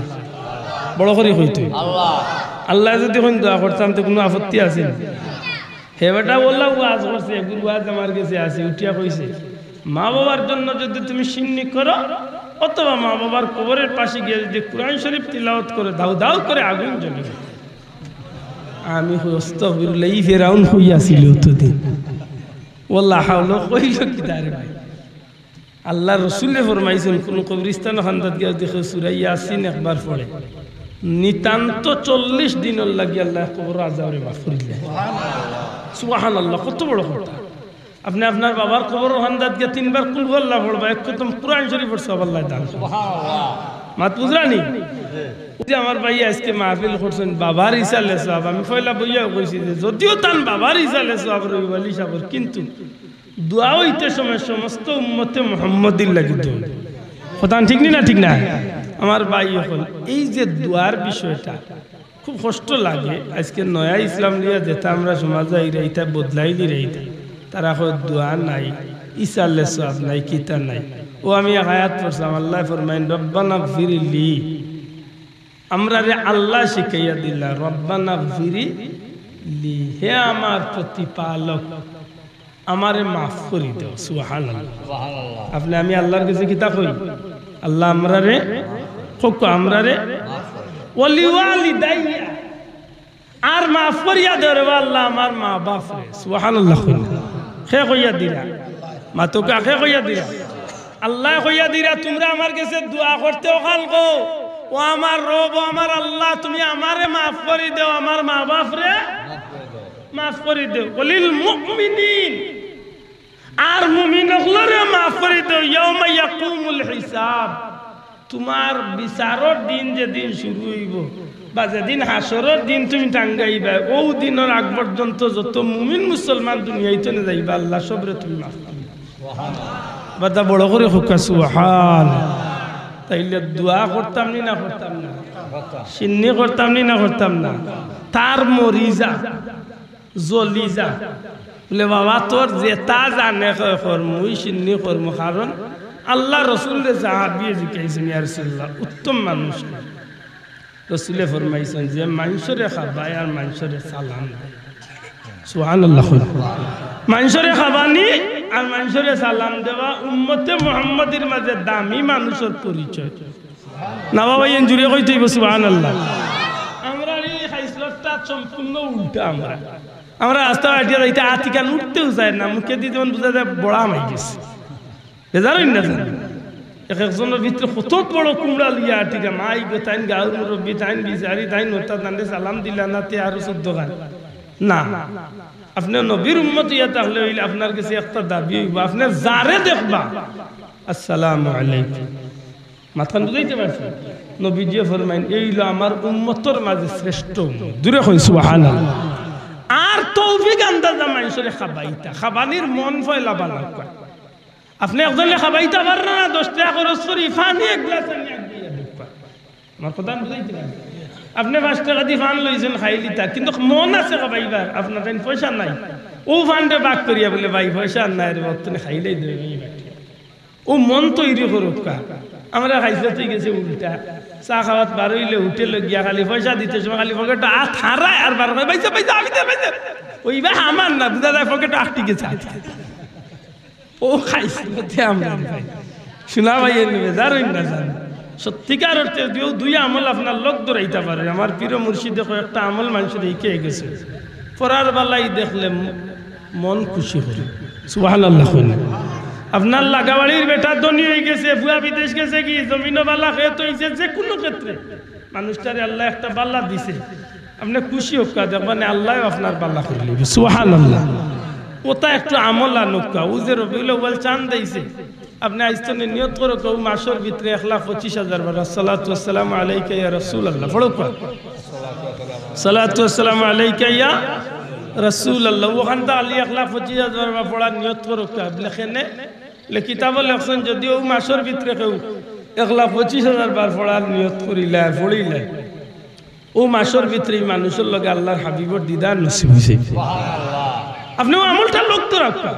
বড় করি কইতে। আল্লাহ। আল্লায় যুদি কইন দোয়া করতাম, তে কুনু আপত্তি আছে নি? হে বেটা, অলা ওয়াজ করছে, এগুর ওয়াজ আমার গেছে আছে, উঠিয়া কইছে, মা বাবার জন্য যুদি তুমি শিন্নি করো, অথবা মা বাবার কবরের পাশে গিয়া যুদি কুরআন শরিফ তিলাওয়াত করো, দাউ দাউ করি আগুন জ্বলে। আমি কই, আস্তাগফিরুল্লাহ, ই ফেরাউন কই আছিল অতদিন? ওয়াল্লাহ হাওলা কইলো কিতা রে ভাই? আল্লার রসুলে ফরমাইছইন, কুনু কবরিস্তানর কান্দাত গিয়া যুদি কেউ সূরা ইয়াসিন একবার পড়ে, নিতান্ত চল্লিশ দিনর লাগি আল্লায় কবরর আযাবরে মাফ করি দিলা। সুবহানাল্লাহ, কত বড় কথা। আপনে আপনার বাবার কবরর কান্দাত গিয়া তিনবার কুল হু আল্লাহ পড়বা, এক খতম কুরআন শরিফর সওয়াব আল্লায় দান করবা। মাত বুঝরা নি? অউ যে আমার ভাইয়ে আইজকে মাহফিল করছইন, বাবার ইসালে সওয়াব। আমি পয়লা বইয়াউ কইছি যে যুদিও তান বাবার ইসালে সওয়াব রবিউল আলী সাবর, কিন্তু দোয়া অইতে সময় সমস্ত উম্মতে মুহাম্মদীর লাগি দোয়া। কথা ঠিক নি না? ঠিক না? আমার ভাই অকল, এই যে দোয়ার বিষয়টা খুব কষ্ট লাগে। আইজকে নয়া ইসলাম লইয়া যেতা আমরা সমাজো আইরা, ইতা বদলাইলিরা ইতা। তারা কয় দোয়া নাই, ইসালে সওয়াব নাই, কিতা নাই। অউ আমি এক আয়াত পড়ছিলাম, আল্লায় ফরমাইন, "রব্বানা গফিরলি।" আমরারে আল্লায় শিখাইয়া দিলা, "রব্বানা গফিরলি, হে আমার প্রতিপালক, আমারে মাফ করি দেও।" সুবহানাল্লাহ। সুবহানাল্লাহ। আপনে আমি আল্লার গেছে কিতা কই? আল্লাহ আমরারে, কউক্কা, আমরারে, ওয়ালিওয়ালিদাইয়া, আর মাফ করিয়া দেও রে বা আল্লাহ আমার মা বাফরে। সুবহানাল্লাহ কইন। কে কইয়া দিরা? মাতউক্কা, কে কইয়া দিরা? আল্লায় কইয়া দিরা, তুমরা আমার গেছে দোয়া করতে অখান কও, "ও আমার রব, ও আমার আল্লাহ, তুমি আমারে মাফ করি দেও, আমার মা বাফরে মাফ করি দেও।" ওয়ালিল মুমিনিন, আর মুমিন অকলরে মাফ করি দেও, ইয়াউমা ইয়াকুমুল হিসাব, তুমার বিচারর দিন যেদিন শুরু অইবো, বা যেদিন হাশরর দিন তুমি টাঙ্গাইবায়, অউ দিনর আগ পর্যন্ত যত মুমিন মুসলমান দুনিয়াইত নে যাইবা, আল্লাহ সবরে তুমি মাফ করি দেও। বাদা বড় করি কউক্কা সুবহান। তাইলে দোয়া করতাম নি না করতাম না? শিন্নি করতাম নি না করতাম না? তার মরি যা, জ্বলি যা। বলে, "বাবা, তোর যেতা জানে কয় করমু, ই শিন্নি করমু।" কারণ আল্লার রসুলরে সাহাবিয়ে জিকাইছইন, "ইয়া রাসুলুল্লাহ, উত্তম মানুষ কে?" রসুলে ফরমাইছইন যে, "মানষরে খাবায় আর মানষরে সালাম দেয়।" সুবহানাল্লাহ কইন। মানষরে খাবানি আর মানষরে সালাম দেওয়া উম্মতে মুহাম্মদীর মাঝে দামি মানুষর পরিচয়। না বাবা, ইন জুরে কইতে অইবো সুবহানাল্লাহ। আমরার ই খাইছলতটা সম্পূর্ণ উল্টা। আমরা, আমরা রাস্তা আটিয়া যাইতে আত ইখান উঠতেউ চায় না, মুখেদি যেমন বুঝা যায় বড়া মাই গেছে। বেজার অইন না জানি। এক একজনর ভিতরে কত বড় কুমড়া লইয়া আটিকা, মাই গো, তাইন গাঁওর মুরব্বি, তাইন বিচারি, তাইন নেতা, তানরে সালাম দিলা না, তে আরো চৌদ্দ খান। না, আপনে নবীর উম্মত অইয়া থাকলে অইলে আপনার গেছে একটা দাবি অইবো, আপনে যারে দেখবা, "আসসালামু আলাইকুম।" মাতখান বুঝাইতে পারছি? নবীজিয়ে ফরমাইন, "এই অইলো আমার উম্মতর মাঝে শ্রেষ্ঠ উম্মত।" জুরে কইন সুবহানাল্লাহ। আর তৌফিক আন্দাজা মানষরে খাবাইতা, খাবানির মন পয়লা বালা কয়। আপনে একজনরে খাবাইতা পাররা না, দশ টেকা খরচ করি পানি এক গ্লাস আনি এক দিয়া দেউক্কা। আমার কথা আমি বুঝাইতে পারছি? আপনে পাঁচ টেকা দি পান লইছইন, খাইলিতা, কিন্তু মন আছে খাবাইবার, আপনার তাইন পয়সা নাই। অউ পানরে ভাগ করিয়া বলে, "ভাই, পয়সা আর নাই রে, অত তুমি খাইলেই দেবে।" অউ মন তৈরি করউক্কা। আমরা খাইছলতে গেছে উল্টা। চা খাওয়াত বার অইলে হোটেলো গিয়া খালি পয়সা দিতে সময় খালি পকেটো আত হারায় আর বার কয়, "পয়সা, পয়সা, আমি দে, পয়সা।" অউ ইবা আমার না, বুঝা যায় পকেটো আটকি গেছে আটকি। অউ খাইছলতে আমরা খাই। শুনা ভাই, এর বেজার অইন না জানি। সত্যিকার অর্থে যুদি অউ দুই আমল আপনার লগ ধরাইতা পারে, আমার পীর মুর্শিদে কয়েকটা আমল মানষরে হিকাই গেছে। পরার বালাই দেখলে ম-, মন খুশি করে। সুবহানাল্লাহ কইন। আপনার লাগাবাড়ির বেটা ধনী অইগেছে, ফুয়া বিদেশ গেছেগি, জমিনো বালা খেত অইছে, যেকুনু ক্ষেত্রে মানুষটারে আল্লায় একটা বালা দিছে, আপনে খুশি অউক্কা, দেখবা নে আল্লায়ও আপনার বালা করিলিবো। সুবহানাল্লাহ। অটা একটু আমল আনউক্কা। অউ যে রবিউল আউয়াল চান্দ আইছে, আপনে আইজ তনে নিয়ত করউক্কা, অউ মাসর ভিতরে এক লাখ পঁচিশ হাজার বার আসসালাতু ওয়াসসালামু আলাইকা ইয়া রাসূলুল্লাহ পড়উক্কা। সালাতু ওয়াসসালামু আলাইকা ইয়া রাসূলুল্লাহ। অখানতা খালি এক লাখ পঁচিশ হাজার বার পড়ার নিয়ত করউক্কা। বলে কেনে? বলে কিতাবো লেখছইন, যুদি অউ মাসর ভিতরে কেউ এক লাখ পঁচিশ হাজার বার পড়ার নিয়ত করিলায়, পড়িলায়, অউ মাসর ভিতরে ই মানুষর লগে আল্লার হাবিবর দিদার নসিব অইছে। আপনে অউ আমলটা লগ ধরাউক্কা।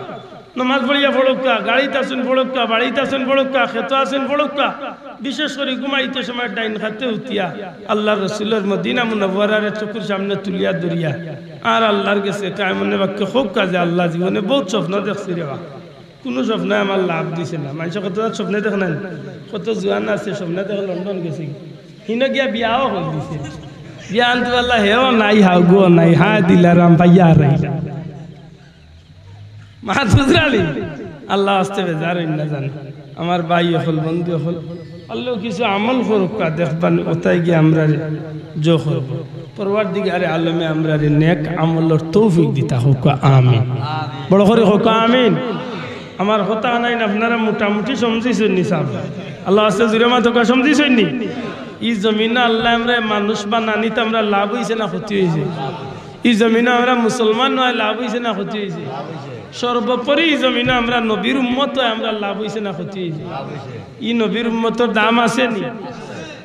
নমাজ পড়িয়া পড়উক্কা, গাড়িত আছইন পড়উক্কা, বাড়িত আছইন পড়উক্কা, খেতো আছইন পড়উক্কা, বিশেষ করি ঘুমাইতে সময় ডাইন কাতে উঠিয়া আল্লার রসুলর মদিনা মুনাওয়ারারে চকুর সামনে তুলিয়া ধরিয়া আর আল্লার গেছে কায়মনে বাক্যে কউক্কা যে, "আল্লা, জীবনে বউত স্বপ্ন দেখছি রে বা, কুনু স্বপ্নে আমার লাভ দিছে না।" মানষে কত স্বপ্নে দেখে না নি? কত জুয়ান আছে স্বপ্নে দেখে লন্ডন গেছে, হিনো গিয়া বিয়াও করি দিছে। বিয়া আনতে পারলা, হেও নাই, হাগুও নাই, হায় দিলারাম পাইয়া আর আইলা। মাহফুজ আলী, আল্লা আস্তে বেজার অইন না জানো। আমার ভাই অকল, বন্ধু অকল, আল্লাহ কিছু আমল করউক্কা, দেখবা নি, ওতায় গিয়া আমরারে জো করবো। পরওয়ারদিগারে আলমে আমরারে নেক আমলর তৌফিক দিতা কউক্কা, আমিন। বড় করি কউক্কা, আমিন। আমার কথা নাই না, আপনারা মোটামুটি সমঝিছইন নি সাব? আল্লা আস্তে জুরে মাতউক্কা, সমঝিছইন নি? ই জমিনো আল্লায় আমরারে মানুষ বানানিত আমরার লাভ অইছে না ক্ষতি অইছে? ই জমিনো আমরা মুসলমান অওয়ায় লাভ অইছে না ক্ষতি অইছে? সর্বোপরি ই জমিনো আমরা নবীর উম্মত অওয়ায় আমরার লাভ অইছে না ক্ষতি অইছে? ই নবীর উম্মতর দাম আছে নি?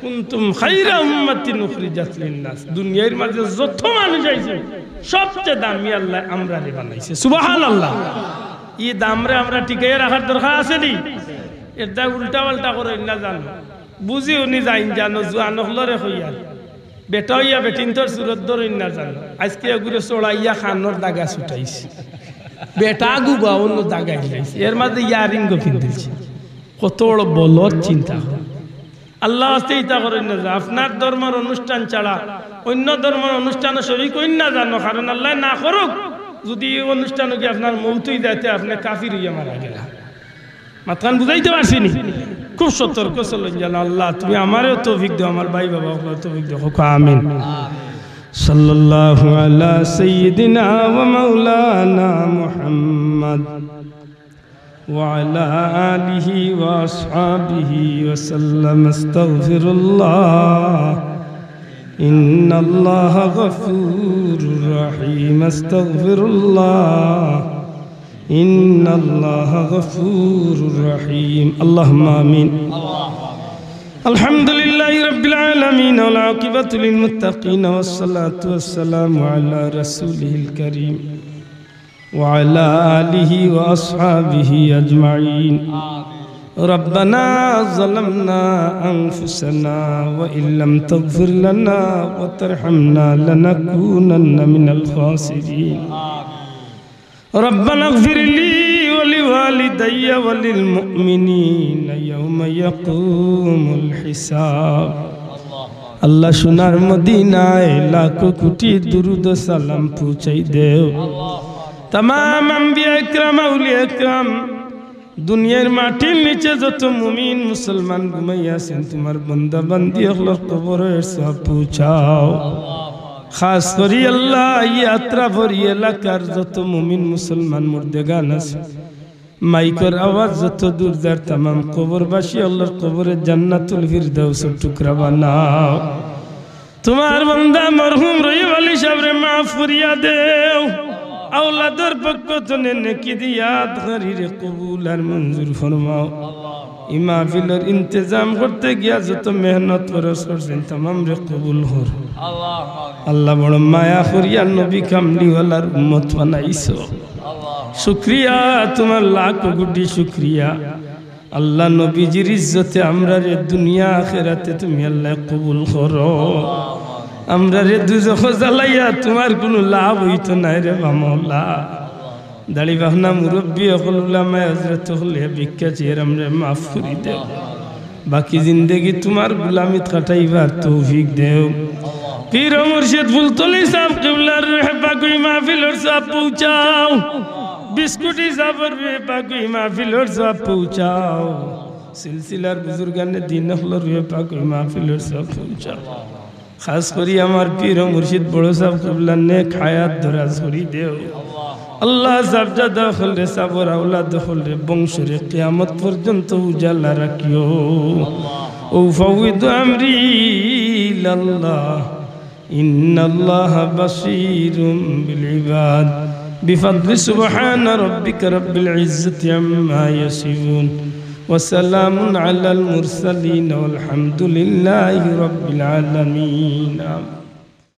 কুনতুম খাইরা উম্মাতিন উখরিজাত লিন্নাস। দুনিয়ার মাঝে যত মানুষ আইছে, সবচে দামি আল্লায় আমরারে বানাইছে। সুবহানাল্লাহ। ই দামরে আমরা টিকাইয়া রাখার দরকার আছে নি? এরদায় উল্টা পাল্টা করইন না জানো। বুঝি হুনি যাইন জানো, জুয়ান অকলরে কইয়ার। বেটা অইয়া বেটিন্তর সুরত ধরইন না জানো। আইজকে এগুরে চড়াইয়া কানর দাগা ছুটাইছে। বেটা গুবা অন্য দাগাই লাইছে। এর মাঝে ইয়ারিং গো ফিন্দিলছে। কত বড় বলদ চিন্তা করো। আল্লা আস্তে ইতা করইন না যে আপনার ধর্মর অনুষ্ঠান ছাড়া অইন্য ধর্মর অনুষ্ঠানো শরিক অইন না জানো, কারণ আল্লায় না করউক, যুদি ই অনুষ্ঠানো গিয়া আপনার মউত অইযায় তে আপনে কাফির অইয়া মারা গেলা। মাতখান বুঝাইতে পারছি নি? খুব সতর্ক চলইন জানো। আল্লা, তুমি আমারেও তৌফিক দেও, আমার ভাই বাবা অকলরে তৌফিক দেও। কউক্কা আমিন। সাল্লাল্লাহু আলা সাইয়্যিদিনা ওয়া মাওলানা মুহাম্মদ ওয়া আলা আলিহি ওয়া আসহাবিহি ওয়া সাল্লাম। আস্তাগফিরুল্লাহ। ইন্নাল্লাহা গাফুরুর রহিম। আস্তাগফিরুল্লাহ। ইন্নাল্লাহা গাফুরুর রহিম। আল্লাহুম্মা আমিন। আলহামদুলিল্লাহি রাব্বিল আলামিন, ওয়াল আকিবাতু লিল মুত্তাকিন, ওয়াস সালাতু ওয়াস সালামু আলা রাসূলিহিল কারীম, ওয়া আলা আলিহি ওয়া আসহাবিহি আজমাইন। ربنا ظلمنا أنفسنا وإن لم تغفر لنا وترحمنا لنكونن من الخاسرين. ربنا اغفر لي ولوالدي وللمؤمنين يوم يقوم الحساب. আল্লাহ, সোনার মদিনায় লাখো কোটি দুরুদ ও সালাম পৌঁছাই দেও। তামাম আম্বিয়া একরাম, আউলিয়া একরাম, দুনিয়ার মাটির নিচে যত মুমিন মুসলমান ঘুমাইয়া আছইন, তুমার বান্দা বান্দি অকলর কবরো এর সওয়াব পৌঁছাও। খাস করি আল্লাহ, ই আত্রাফর ই এলাকার যত মুমিন মুসলমান মুর্দেগান আছে, মাইকর আওয়াজ যত দূর যার, তামাম কবরবাসী অকলর কবরে জান্নাতুল ফিরদাউসর টুকরা বানাও। তুমার বান্দা মরহুম রহিম আলী সাবরে মাফ করিয়া দেও। আওলাদর পক্ষ তনে নেকি দি ইয়াদগারিরে কবুল আর মঞ্জুর ফরমাও। ই মাহফিলর ইন্তেজাম করতে গিয়া যত মেহনত খরচ করছইন, তামামরে কবুল করো। আল্লাহ বড় মায়া করিয়া নবী কামলিওয়ালার উম্মত বানাইছো। শুকরিয়া, তুমার লাখ কোটি শুকরিয়া। আল্লাহ, নবীজির ইজ্জতে আমরারে দুনিয়া আখেরাতে তুমি আল্লাহ কবুল করো। আমরারে দুজখো জ্বালাইয়া তুমার কুনু লাভ অইতো নায় রে বা মওলা। দাড়ি পাকনা মুরব্বি অকল, উলামায়ে হযরত অকলে ভিক্ষা চেয়ে আমরারে মাফ করি দেও। বাকি জিন্দেগি তুমার গুলামিত কাটাইবার তৌফিক দেও। পীর ও মুর্শিদ ফুলতলি সাব কিবলার রুহে পাক ই মাহফিলর সওয়াব পৌঁছাও। বিস্কুটি সাবর রুহে পাক ই মাহফিলর সওয়াব পৌঁছাও। সিলসিলার বুজুর্গানে দিন অকলর রুহে পাক ই মাহফিলর সওয়াব পৌঁছাও। খাস করি আমার পীর ও মুর্শিদ বড় সাব কিবলার নেক হায়াত দরাজ করি দেও। আল্লাহ, সাবজাদা অকলরে, সাবর আওলাদ অকলরে, বংশরে কিয়ামত পর্যন্ত উজালা রাখিও। أفوض أمري إلى الله إن الله بصير بالعباد. بفضل سبحان ربك رب العزة عما يصفون وسلام على المرسلين والحمد لله رب العالمين. آمين.